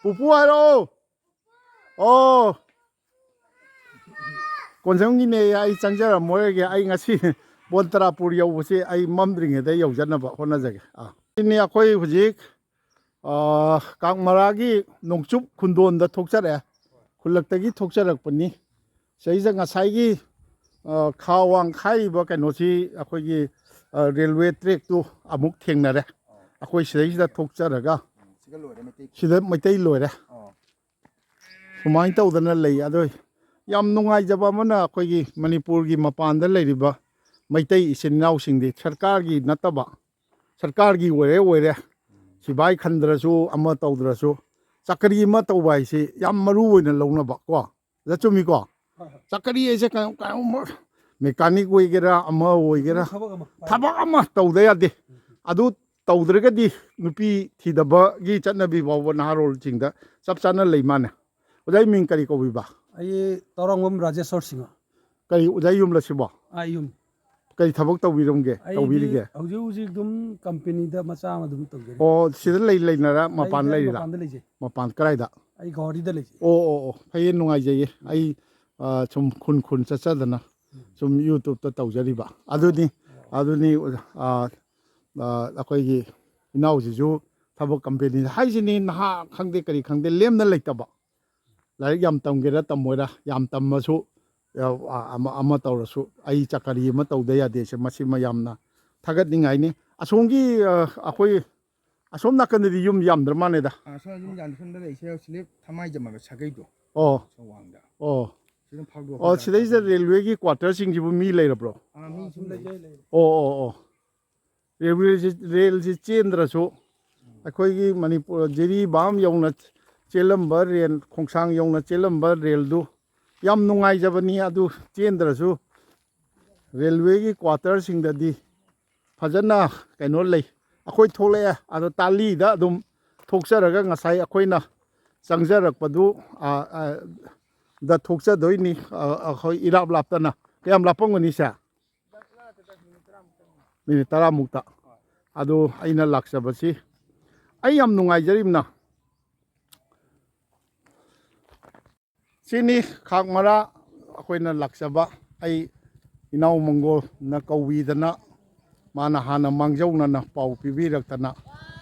ꯄꯨꯄꯨ ꯍꯥꯏꯔꯛꯑꯣ꯫ ꯑꯣ꯫ ꯀꯣꯟꯖꯝꯒꯤꯅꯦ, ꯑꯩ ꯆꯪꯖꯔꯝꯃꯣꯏꯒꯦ꯫ ꯑꯩ ꯉꯁꯤ ꯕꯣꯟꯇ꯭ꯔꯥꯄꯨꯔ ꯌꯧꯕꯁꯦ ꯑꯩ ꯃꯝꯗ꯭ꯔꯤꯉꯩꯗ ꯌꯧꯖꯅꯕ ꯍꯣꯠꯅꯖꯒꯦ꯫ ꯑꯥ꯫ ꯁꯤꯅꯤ ꯑꯩꯈꯣꯏ ꯍꯧꯖꯤꯛ ꯑꯥ, ꯀꯥꯛꯃꯔꯥꯒꯤ ꯅꯣꯡꯆꯨꯞ ꯈꯨꯟꯗꯣꯟꯗ ꯊꯣꯛꯆꯔꯛꯑꯦ꯫ ꯈꯨꯜꯂꯛꯇꯒꯤ ꯊꯣꯛꯆꯔꯛꯄꯅꯤ꯫ ꯁꯤꯗꯩꯁꯤꯗ ꯉꯁꯥꯏꯒꯤ, ꯑꯥ, ꯈꯥ ꯋꯥꯡ ꯈꯥꯏꯔꯤꯕ ꯀꯩꯅꯣꯁꯤ ꯑꯩꯈꯣꯏꯒꯤ, ꯑꯥ, ꯔꯦꯜꯋꯦ ꯇ꯭ꯔꯦꯛꯇꯨ ꯑꯃꯨꯛ ꯊꯦꯡꯅꯔꯦ꯫ ꯑꯩꯈꯣꯏ ꯁꯤꯗꯩꯁꯤꯗ ꯊꯣꯛꯆꯔꯒ ꯁꯤꯗ ꯂꯣꯏꯔꯦ, ꯃꯩꯇꯩ꯫ ꯁꯤꯗ ꯃꯩꯇꯩ ꯂꯣꯏꯔꯦ꯫ ꯑꯣ꯫ ꯁꯨꯃꯥꯏꯅ ꯇꯧꯗꯅ ꯂꯩ꯫ ꯑꯗꯣ ꯌꯥꯝ ꯅꯨꯡꯉꯥꯏꯖꯕ ꯑꯃꯅ ꯑꯩꯈꯣꯏꯒꯤ ꯃꯅꯤꯄꯨꯔꯒꯤ ꯃꯄꯥꯟꯗ ꯂꯩꯔꯤꯕ ꯃꯩꯇꯩ ꯏꯆꯤꯟ ꯏꯅꯥꯎꯁꯤꯡꯗꯤ ꯁꯔꯀꯥꯔꯒꯤ ꯅꯠꯇꯕ ꯁꯔꯀꯥꯔꯒꯤ ꯑꯣꯏꯔꯦ ꯑꯣꯏꯔꯦ, ꯁꯤꯕꯥꯏ ꯈꯟꯗ꯭ꯔꯁꯨ ꯑꯃ ꯇꯧꯗ꯭ꯔꯁꯨ ꯆꯀꯔꯤ ꯑꯃ ꯇꯧꯕ ꯍꯥꯏꯁꯤ ꯌꯥꯝ ꯃꯔꯨ ꯑꯣꯏꯅ ꯂꯧꯅꯕ ꯀꯣ꯫ ꯑꯣꯖꯥ ꯆꯨꯝꯃꯤꯀꯣ? ꯍꯣꯏ, ꯍꯣꯏ꯫ ꯆꯀꯔꯤ ꯍꯥꯏꯁꯦ ꯀꯩꯅꯣ, ꯀꯩꯅꯣꯝꯃ ꯃꯦꯀꯥꯅꯤꯛ ꯑꯣꯏꯒꯦꯔꯥ ꯑꯃ ꯑꯣꯏꯒꯦꯔꯥ ꯊꯕꯛ ꯑꯃ꯫ ꯊꯕꯛ ꯑꯃ ꯇꯧꯗ ꯌꯥꯗꯦ꯫ ꯎꯝ꯫ ꯑꯗꯨ ꯇꯧꯗ꯭ꯔꯒꯗꯤ ꯅꯨꯄꯤ ꯊꯤꯗꯕꯒꯤ ꯆꯠꯅꯕꯤ ꯐꯥꯎꯕ ꯅꯍꯥꯔꯣꯜꯁꯤꯡꯗ ꯆꯞ ꯆꯥꯅ ꯂꯩ ꯃꯥꯅꯦ꯫ ꯑꯣꯖꯥꯒꯤ ꯃꯤꯡ ꯀꯔꯤ ꯀꯧꯕꯤꯕ? ꯑꯩ ꯇꯧꯔꯥꯡꯕꯝ ꯔꯥꯖꯦꯁꯣꯔ ꯁꯤꯡꯍ꯫ ꯀꯔꯤ ꯑꯣꯖꯥ ꯌꯨꯝꯂ ꯁꯤꯕꯣ? ꯑꯥ, ꯌꯨꯝ꯫ ꯀꯔꯤ ꯊꯕꯛ ꯇꯧꯕꯤꯔꯝꯒꯦ, ꯑꯩꯗꯤ ꯇꯧꯕꯤꯔꯤꯒꯦ? ꯍꯧꯖꯤꯛ ꯍꯧꯖꯤꯛ ꯑꯗꯨꯝ ꯀꯝꯄꯦꯅꯤꯗ ꯃꯆꯥ ꯑꯃ ꯑꯗꯨꯝ ꯇꯧꯖꯔꯤ꯫ ꯑꯣ, ꯁꯤꯗ ꯂꯩ ꯂꯩꯅꯔ ꯃꯄꯥꯟ ꯂꯩꯗ, ꯑꯩ ꯂꯩꯔꯤꯔꯥ? ꯃꯄꯥꯟꯗ ꯂꯩꯖꯩ꯫ ꯃꯄꯥꯟ ꯀꯗꯥꯏꯗ? ꯑꯩ ꯒꯧꯍꯥꯇꯤꯗ ꯂꯩꯖꯩ꯫ ꯑꯣ, ꯑꯣ, ꯑꯣ, ꯐꯩꯌꯦ, ꯅꯨꯡꯉꯥꯏꯖꯩꯌꯦ꯫ ꯑꯩ, ꯑ, ꯁꯨꯝ ꯈꯨꯟ ꯈꯨꯟ ꯆꯠꯆꯗꯅ ꯎꯝ꯫ ꯁꯨꯝ YouTube-ꯇ ꯇꯧꯖꯔꯤꯕ꯫ ꯑꯗꯨꯅꯤ, ꯑꯣ꯫ ꯑꯗꯨꯅꯤ, ꯑ, ꯑ, ꯑꯩꯈꯣꯏꯒꯤ ꯏꯅꯥꯎꯁꯤꯁꯨ ꯊꯕꯛ ꯀꯝꯄꯦꯅꯤ ꯍꯥꯏꯁꯤꯅꯤ, ꯅꯍꯥ ꯈꯪꯗꯦ ꯀꯔꯤ ꯈꯪꯗꯦ ꯂꯦꯝꯅ ꯂꯩꯇꯕ꯫ ꯂꯥꯏꯔꯤꯛ ꯌꯥꯝ ꯇꯝꯒꯦꯔꯥ ꯇꯝꯃꯣꯏꯔꯥ, ꯌꯥꯝ ꯇꯝꯃꯁꯨ, ꯑ, ꯑꯃ, ꯑꯃ ꯇꯧꯔꯁꯨ ꯑꯩ ꯆꯀꯔꯤ ꯑꯃ ꯇꯧꯗ ꯌꯥꯗꯦꯁꯦ, ꯃꯁꯤꯃ ꯌꯥꯝꯅ ꯊꯥꯒꯠꯅꯤꯡꯉꯥꯏꯅꯤ꯫ ꯑꯁꯣꯝꯒꯤ, ꯑ, ꯑꯩꯈꯣꯏ ꯑꯁꯣꯝ ꯅꯥꯀꯟꯗꯗꯤ ꯌꯨꯝ ꯌꯥꯝꯗ꯭ꯔ ꯃꯥꯜꯂꯦꯗ꯫ ꯑꯥ, ꯁꯣꯝ ꯌꯨꯝ ꯌꯥꯝꯗꯦ, ꯁꯣꯝꯗ ꯂꯩꯁꯦ ꯁꯤꯂꯤꯞ ꯊꯃꯥꯏꯖꯝ ꯍꯥꯏꯕ ꯁꯥꯒꯩꯗꯣ꯫ ꯑꯣ꯫ ꯁꯣꯝ ꯋꯥꯡꯗ꯫ ꯑꯣ꯫ ꯁꯤꯗ ꯐꯥꯎꯗꯣꯛꯑ ꯑꯣ, ꯁꯤꯗꯩꯁꯤꯗ ꯆꯠꯈ꯭ꯔꯦ꯫ ꯔꯦꯜꯋꯦꯒꯤ quarter-ꯁꯤꯡꯁꯤꯕꯨ ꯃꯤ ꯂꯩꯔꯕ꯭ꯔꯣ? ꯑꯥ, ꯃꯤ ꯁꯨꯝ ꯂꯩ꯫ ꯑꯣ, ꯑꯣ, ꯑꯣ꯫ ꯔꯦꯜꯋꯦꯁꯤ, ꯔꯦꯜꯁꯤ ꯆꯦꯟꯗ꯭ꯔꯁꯨ ꯑꯩꯈꯣꯏꯒꯤ ꯃꯅꯤꯄꯨꯔ ꯖꯤꯔꯤꯕꯥꯝ ꯌꯧꯅ ꯆꯦꯜꯂꯝꯕ ꯔꯦꯜ, ꯈꯣꯡꯁꯥꯡ ꯌꯧꯅ ꯆꯦꯜꯂꯝꯕ ꯔꯦꯜꯗꯨ ꯌꯥꯝ ꯅꯨꯡꯉꯥꯏꯖꯕꯅꯤ꯫ ꯑꯗꯨ ꯆꯦꯟꯗ꯭ꯔꯁꯨ ꯔꯦꯜꯋꯦꯒꯤ quarter-ꯁꯤꯡꯗꯗꯤ ꯐꯖꯅ ꯀꯩꯅꯣ ꯂꯩ꯫ ꯑꯩꯈꯣꯏ ꯊꯣꯛꯂꯛꯑꯦ, ꯑꯗꯣ ꯇꯥꯂꯤꯗ ꯑꯗꯨꯝ ꯊꯣꯛꯆꯔꯒ ꯉꯁꯥꯏ ꯑꯩꯈꯣꯏꯅ ꯆꯪꯖꯔꯛꯄꯗꯨ, ꯑ, ꯑ, ꯗ ꯊꯣꯛꯆꯗꯣꯏꯅꯤ꯫ ꯑ, ꯑꯩꯈꯣꯏ ꯏꯔꯥꯞ ꯂꯥꯞꯇꯅ꯫ ꯀꯌꯥꯝ ꯂꯥꯞꯄꯝꯒꯅꯤ ꯁꯦ? ꯃꯤꯅꯤꯠ ꯇꯔꯥꯃꯨꯛꯇ꯫ ꯑꯗꯨ ꯑꯩꯅ ꯂꯥꯛꯆꯕꯁꯤ ꯑꯩ ꯌꯥꯝ ꯅꯨꯡꯉꯥꯏꯖꯔꯤꯕꯅ꯫ ꯁꯤꯅꯤ ꯈꯥꯛ ꯃꯔꯥ ꯑꯩꯈꯣꯏꯅ ꯂꯥꯛꯆꯕ꯫ ꯑꯩ ꯏꯅꯥꯎ ꯃꯪꯒꯣꯜꯅ ꯀꯧꯕꯤꯗꯅ ꯃꯥꯅ ꯍꯥꯟꯅ ꯃꯥꯡꯖꯧꯅꯅ ꯄꯥꯎ ꯄꯤꯕꯤꯔꯛꯇꯅ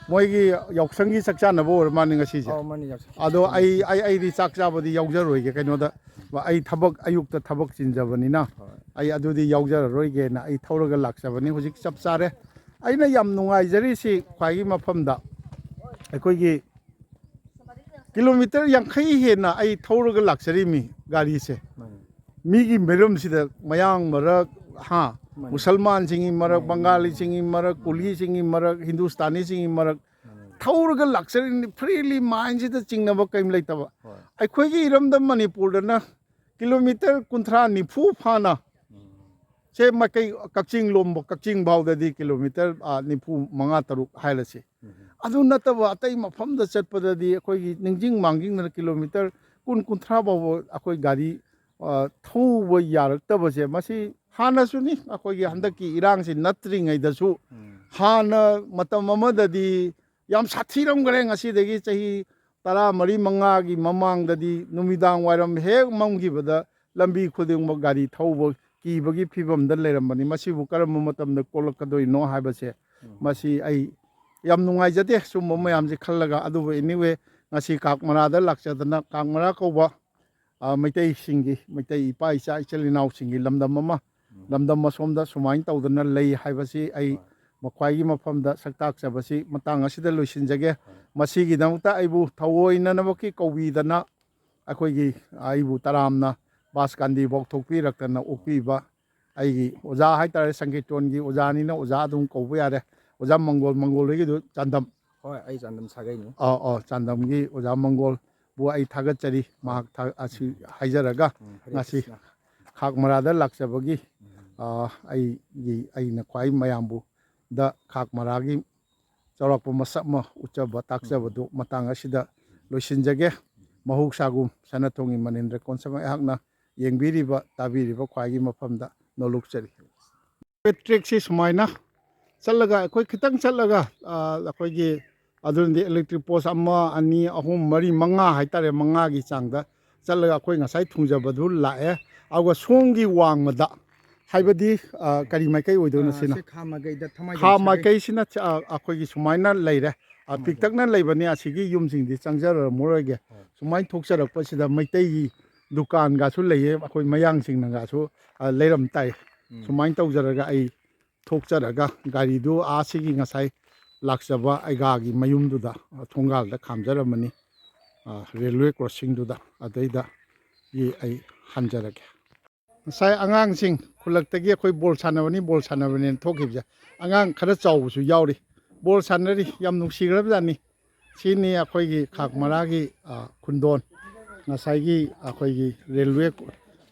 ꯃꯣꯏꯒꯤ ꯌꯥꯎꯁꯪꯒꯤ ꯆꯥꯛ ꯆꯥꯅꯕ ꯑꯣꯏꯔ ꯃꯥꯜꯂꯦ ꯉꯁꯤꯁꯦ꯫ ꯑꯧ, ꯃꯥꯅꯤ, ꯌꯥꯎꯁꯪ꯫ ꯑꯗꯣ ꯑꯩ, ꯑꯩ, ꯑꯩꯗꯤ ꯆꯥꯛ ꯆꯥꯕꯗꯤ ꯌꯥꯎꯖꯔꯣꯏꯒꯦ꯫ ꯀꯩꯅꯣꯗ ꯑꯩ ꯊꯕꯛ, ꯑꯌꯨꯛꯇ ꯊꯕꯛ ꯆꯤꯟꯖꯕꯅꯤꯅ ꯍꯣꯏ꯫ ꯑꯩ ꯑꯗꯨꯗꯤ ꯌꯥꯎꯖꯔꯔꯣꯏꯒꯦꯅ ꯑꯩ ꯊꯧꯔꯒ ꯂꯥꯛꯆꯕꯅꯤ꯫ ꯍꯧꯖꯤꯛ ꯆꯞ ꯆꯥꯔꯦ꯫ ꯑꯩꯅ ꯌꯥꯝ ꯅꯨꯡꯉꯥꯏꯖꯔꯤꯁꯤ ꯈ꯭ꯋꯥꯏꯒꯤ ꯃꯐꯝꯗ ꯑꯩꯈꯣꯏꯒꯤ ꯀꯤꯂꯣꯃꯤꯇꯔ ꯌꯥꯡꯈꯩ ꯍꯦꯟꯅ ꯑꯩ ꯊꯧꯔꯒ ꯂꯥꯛꯆꯔꯤꯃꯤ ꯒꯥꯔꯤꯁꯦ꯫ ꯃꯥꯅꯤ꯫ ꯃꯤꯒꯤ ꯃꯔꯝꯁꯤꯗ ꯃꯌꯥꯡ ꯃꯔꯛ, ꯍꯥ, ꯃꯨꯁꯜꯃꯥꯟꯁꯤꯡꯒꯤ ꯃꯔꯛ, ꯕꯪꯒꯥꯂꯤꯁꯤꯡꯒꯤ ꯃꯔꯛ, ꯀꯨꯂꯤꯁꯤꯡꯒꯤ ꯃꯔꯛ, ꯍꯤꯟꯗꯨꯁꯇꯥꯅꯤꯁꯤꯡꯒꯤ ꯃꯔꯛ ꯊꯧꯔꯒ ꯂꯥꯛꯆꯔꯤꯅꯤ, ꯐ꯭ꯔꯤꯂꯤ, ꯃꯥꯏꯟꯁꯤꯗ ꯆꯤꯡꯅꯕ ꯀꯔꯤꯝ ꯂꯩꯇꯕ꯫ ꯑꯩꯈꯣꯏꯒꯤ ꯏꯔꯝꯗꯝ ꯃꯅꯤꯄꯨꯔꯗꯅ ꯀꯤꯂꯣꯃꯤꯇꯔ ꯀꯨꯟꯊ꯭ꯔꯥ ꯅꯤꯐꯨ ꯐꯥꯅ ꯁꯦ ꯃꯥꯏꯀꯩ ꯀꯛꯆꯤꯡ ꯂꯣꯝꯕ, ꯀꯛꯆꯤꯡ ꯐꯥꯎꯗꯗꯤ ꯀꯤꯂꯣꯃꯤꯇꯔ, ꯑꯥ, ꯅꯤꯐꯨ ꯃꯉꯥ ꯇꯔꯨꯛ ꯍꯥꯏꯔꯁꯤ꯫ ꯑꯗꯨ ꯅꯠꯇꯕ ꯑꯇꯩ ꯃꯐꯝꯗ ꯆꯠꯄꯗꯗꯤ ꯑꯩꯈꯣꯏꯒꯤ ꯅꯤꯡꯁꯤꯡ ꯃꯥꯡꯖꯤꯡꯗꯅ ꯀꯤꯂꯣꯃꯤꯇꯔ ꯀꯨꯟ, ꯀꯨꯟꯊ꯭ꯔꯥ ꯐꯥꯎꯕ ꯑꯩꯈꯣꯏ ꯒꯥꯔꯤ, ꯑ, ꯊꯧꯕ ꯌꯥꯔꯛꯇꯕꯁꯦ, ꯃꯁꯤ ꯍꯥꯟꯅꯁꯨꯅꯤ, ꯑꯩꯈꯣꯏꯒꯤ ꯍꯟꯗꯛꯀꯤ ꯏꯔꯥꯡꯁꯤ ꯅꯠꯇ꯭ꯔꯤꯉꯩꯗꯁꯨ ꯍꯥꯟꯅ ꯃꯇꯝ ꯑꯃꯗꯗꯤ ꯌꯥꯝ ꯁꯥꯊꯤꯔꯝꯈ꯭ꯔꯦ꯫ ꯉꯁꯤꯗꯒꯤ ꯆꯍꯤ ꯇꯔꯥꯃꯔꯤ ꯃꯉꯥꯒꯤ ꯃꯃꯥꯡꯗꯗꯤ ꯅꯨꯃꯤꯗꯥꯡ ꯋꯥꯏꯔꯝ ꯍꯦꯛ ꯃꯝꯈꯤꯕꯗ ꯂꯝꯕꯤ ꯈꯨꯗꯤꯡꯃꯛ ꯒꯥꯔꯤ ꯊꯧꯕ ꯀꯤꯕꯒꯤ ꯐꯤꯕꯝꯗ ꯂꯩꯔꯝꯕꯅꯤ꯫ ꯃꯁꯤꯕꯨ ꯀꯔꯝꯕ ꯃꯇꯝꯗ ꯀꯣꯛꯂꯛꯀꯗꯣꯏꯅꯣ ꯍꯥꯏꯕꯁꯦ, ꯃꯁꯤ ꯑꯩ ꯌꯥꯝ ꯅꯨꯡꯉꯥꯏꯖꯗꯦ ꯁꯨꯝꯕ ꯃꯌꯥꯝꯁꯦ ꯈꯜꯂꯒ꯫ ꯑꯗꯨꯕꯨ anyway, ꯉꯁꯤ ꯀꯥꯛꯃꯔꯥꯗ ꯂꯥꯛꯆꯗꯅ, ꯀꯥꯛꯃꯔꯥ ꯀꯧꯕ, ꯑ, ꯃꯩꯇꯩꯁꯤꯡꯒꯤ, ꯃꯩꯇꯩ ꯏꯄꯥ ꯏꯆꯥ ꯏꯆꯤꯜ ꯏꯅꯥꯎꯁꯤꯡꯒꯤ ꯂꯝꯗꯝ ꯑꯃ, ꯂꯝꯗꯝ ꯑꯁꯣꯝꯗ ꯁꯨꯃꯥꯏꯅ ꯇꯧꯗꯅ ꯂꯩ ꯍꯥꯏꯕꯁꯤ ꯑꯩ ꯃꯈ꯭ꯋꯥꯏꯒꯤ ꯃꯐꯝꯗ ꯁꯛꯇꯥꯛꯆꯕꯁꯤ ꯃꯇꯥꯡ ꯑꯁꯤꯗ ꯂꯣꯏꯁꯤꯟꯖꯒꯦ꯫ ꯃꯁꯤꯒꯤꯗꯃꯛꯇ ꯑꯩꯕꯨ ꯊꯑꯣꯏꯅꯃꯛꯀꯤ ꯀꯧꯕꯤꯗꯅ ꯑꯩꯈꯣꯏꯒꯤ, ꯑꯩꯕꯨ ꯇꯔꯥꯝꯅ ꯕꯥꯁ ꯀꯥꯟꯗꯤ ꯐꯥꯎ ꯊꯣꯛꯄꯤꯔꯛꯇꯅ ꯑꯣꯛꯄꯤꯕ ꯑꯩꯒꯤ ꯑꯣꯖꯥ ꯍꯥꯏꯇꯥꯔꯦ, ꯁꯪꯀꯤꯔꯇꯣꯟꯒꯤ ꯑꯣꯖꯥꯅꯤꯅ ꯑꯣꯖꯥ ꯑꯗꯨꯝ ꯀꯧꯕ ꯌꯥꯔꯦ꯫ ꯑꯣꯖꯥ ꯃꯪꯒꯣꯜ, ꯃꯪꯒꯣꯜ ꯍꯣꯏꯒꯤꯗꯨ ꯆꯥꯟꯗꯝ꯫ ꯍꯣꯏ, ꯑꯩ ꯆꯥꯟꯗꯝ ꯁꯥꯒꯩꯅꯤ꯫ ꯑꯧ, ꯑꯧ, ꯆꯥꯟꯗꯝꯒꯤ ꯑꯣꯖꯥ ꯃꯪꯒꯣꯜꯕꯨ ꯑꯩ ꯊꯥꯒꯠꯆꯔꯤ꯫ ꯃꯍꯥꯛ ꯊꯥ-, ꯑꯁꯤ ꯍꯥꯏꯖꯔꯒ, ꯎꯝ, ꯍꯔꯦ ꯉꯁꯤ ꯀ꯭ꯔꯤꯁꯅ꯫ ꯈꯥꯛꯃꯔꯥꯗ ꯂꯥꯛꯆꯕꯒꯤ, ꯎꯝ꯫ ꯑ, ꯑꯩꯒꯤ, ꯑꯩꯅ ꯈ꯭ꯋꯥꯏ ꯃꯌꯥꯝꯕꯨ ꯗ ꯈꯥꯛꯃꯔꯥꯒꯤ ꯆꯥꯎꯔꯥꯛꯄ ꯃꯁꯛ ꯑꯃ ꯎꯠꯆꯕ ꯇꯥꯛꯆꯕꯗꯨ ꯃꯇꯥꯡ ꯑꯁꯤꯗ ꯂꯣꯏꯁꯤꯟꯖꯒꯦ꯫ ꯃꯍꯧꯁꯥꯒꯨꯝ ꯁꯅꯥꯊꯣꯡꯒꯤ ꯃꯅꯤꯟꯗ꯭ꯔ ꯀꯣꯟꯁꯝ ꯑꯩꯍꯥꯛꯅ ꯌꯦꯡꯕꯤꯔꯤꯕ, ꯇꯥꯕꯤꯔꯤꯕ ꯈ꯭ꯋꯥꯏꯒꯤ ꯃꯐꯝꯗ ꯅꯣꯂꯨꯛꯆꯔꯤ꯫ ꯇ꯭ꯔꯦꯛꯁꯤ ꯁꯨꯃꯥꯏꯅ ꯆꯠꯂꯒ, ꯑꯩꯈꯣꯏ ꯈꯤꯇꯪ ꯆꯠꯂꯒ, ꯑ, ꯑꯩꯈꯣꯏꯒꯤ ꯑꯗꯨꯅꯗꯤ electric post ꯑꯃ, ꯑꯅꯤ, ꯑꯍꯨꯝ, ꯃꯔꯤ, ꯃꯉꯥ ꯍꯥꯏꯇꯥꯔꯦ, ꯃꯉꯥꯒꯤ ꯆꯥꯡꯗ ꯆꯠꯂꯒ ꯑꯩꯈꯣꯏ ꯉꯁꯥꯏ ꯊꯨꯡꯖꯕꯗꯨ ꯂꯥꯛꯑꯦ꯫ ꯑꯗꯨꯒ ꯁꯣꯝꯒꯤ ꯋꯥꯡꯃꯗ, ꯍꯥꯏꯕꯗꯤ, ꯑ, ꯀꯔꯤ ꯃꯥꯏꯀꯩ ꯑꯣꯏꯗꯣꯏꯅꯣ ꯑ, ꯁꯤꯅ? ꯁꯤ ꯈꯥ ꯃꯥꯏꯀꯩꯗ ꯊꯃꯥꯏꯖꯤꯡ ꯈꯥ ꯁꯥꯒꯩ꯫ ꯃꯥꯏꯀꯩꯁꯤꯅ ꯆ-, ꯑ, ꯑꯩꯈꯣꯏꯒꯤ ꯁꯨꯃꯥꯏꯅ ꯂꯩꯔꯦ꯫ ꯑ, ꯊꯃꯥꯏꯖꯤꯡ꯫ ꯄꯤꯛꯇꯛꯅ ꯂꯩꯕꯅꯤ, ꯑꯁꯤꯒꯤ ꯌꯨꯝꯁꯤꯡꯗꯤ ꯆꯪꯖꯔꯝꯃꯔꯣꯏꯒꯦ꯫ ꯍꯣꯏ꯫ ꯁꯨꯃꯥꯏꯅ ꯊꯣꯛꯆꯔꯛꯄꯁꯤꯗ ꯃꯩꯇꯩꯒꯤ ꯗꯨꯀꯥꯟꯒꯁꯨ ꯂꯩꯌꯦ, ꯑꯩꯈꯣꯏ ꯃꯌꯥꯡꯁꯤꯡꯅꯒꯁꯨ, ꯑ, ꯂꯩꯔꯝ ꯇꯥꯏ꯫ ꯎꯝ꯫ ꯁꯨꯃꯥꯏꯅ ꯇꯧꯖꯔꯒ ꯑꯩ ꯊꯣꯛꯆꯔꯒ ꯒꯥꯔꯤꯗꯨ ꯑꯥ ꯁꯤꯒꯤ ꯉꯁꯥꯏ ꯂꯥꯛꯆꯕ ꯑꯩꯒꯥꯒꯤ ꯃꯌꯨꯝꯗꯨꯗ, ꯑ, ꯊꯣꯡꯒꯥꯜꯗ ꯈꯥꯝꯖꯔꯝꯃꯅꯤ, ꯑ, railway crossingꯗꯨꯗ, ꯑꯗꯩꯗ ꯒꯤ ꯑꯩ ꯍꯟꯖꯔꯒꯦ꯫ ꯉꯁꯥꯏ ꯑꯉꯥꯡꯁꯤꯡ ꯈꯨꯜꯂꯛꯇꯒꯤ ꯑꯩꯈꯣꯏ ꯕꯣꯜ ꯁꯥꯟꯅꯕꯅꯤ, ꯕꯣꯜ ꯁꯥꯟꯅꯕꯅꯦꯅ ꯊꯣꯛꯈꯤꯕꯁꯦ, ꯑꯉꯥꯡ ꯈꯔ ꯆꯥꯎꯕꯁꯨ ꯌꯥꯎꯔꯤ, ꯕꯣꯜ ꯁꯥꯟꯅꯔꯤ, ꯌꯥꯝ ꯅꯨꯡꯁꯤꯈ꯭ꯔꯕꯖꯥꯠꯅꯤ꯫ ꯁꯤꯅꯤ ꯑꯩꯈꯣꯏꯒꯤ ꯈꯥꯛꯃꯔꯥꯒꯤ, ꯑ, ꯈꯨꯟꯗꯣꯟ, ꯉꯁꯥꯏꯒꯤ ꯑꯩꯈꯣꯏꯒꯤ ꯔꯦꯜꯋꯦ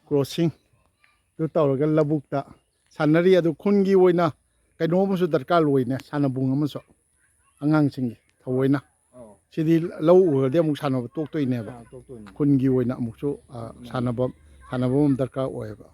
ꯀ꯭ꯔꯣꯁꯤꯡꯗꯨ ꯇꯧꯔꯒ ꯂꯧꯕꯨꯛꯇ ꯁꯥꯟꯅꯔꯤ꯫ ꯑꯗꯨ ꯈꯨꯟꯒꯤ ꯑꯣꯏꯅ ꯀꯩꯅꯣ ꯑꯃꯁꯨ ꯗꯔꯀꯥꯔ ꯑꯣꯏꯅꯦ, ꯁꯥꯟꯅꯕꯨꯡ ꯑꯃꯁꯨ ꯑꯉꯥꯡꯁꯤꯡꯒꯤ ꯊꯑꯣꯏꯅ꯫ ꯑꯧ꯫ ꯁꯤꯗꯤ ꯂꯧ ꯎꯔꯗꯤ ꯑꯃꯨꯛ ꯁꯥꯟꯅꯕ ꯇꯣꯛꯇꯣꯏꯅꯦꯕ꯫ ꯑꯥ, ꯇꯣꯛꯇꯣꯏꯅꯦ꯫ ꯈꯨꯟꯒꯤ ꯑꯣꯏꯅ ꯑꯃꯨꯛꯁꯨ, ꯑ, ꯁꯥꯟꯅꯕ, ꯁꯥꯟꯅꯕ ꯑꯃ ꯗꯔꯀꯥꯔ ꯑꯣꯏꯌꯦꯕ꯫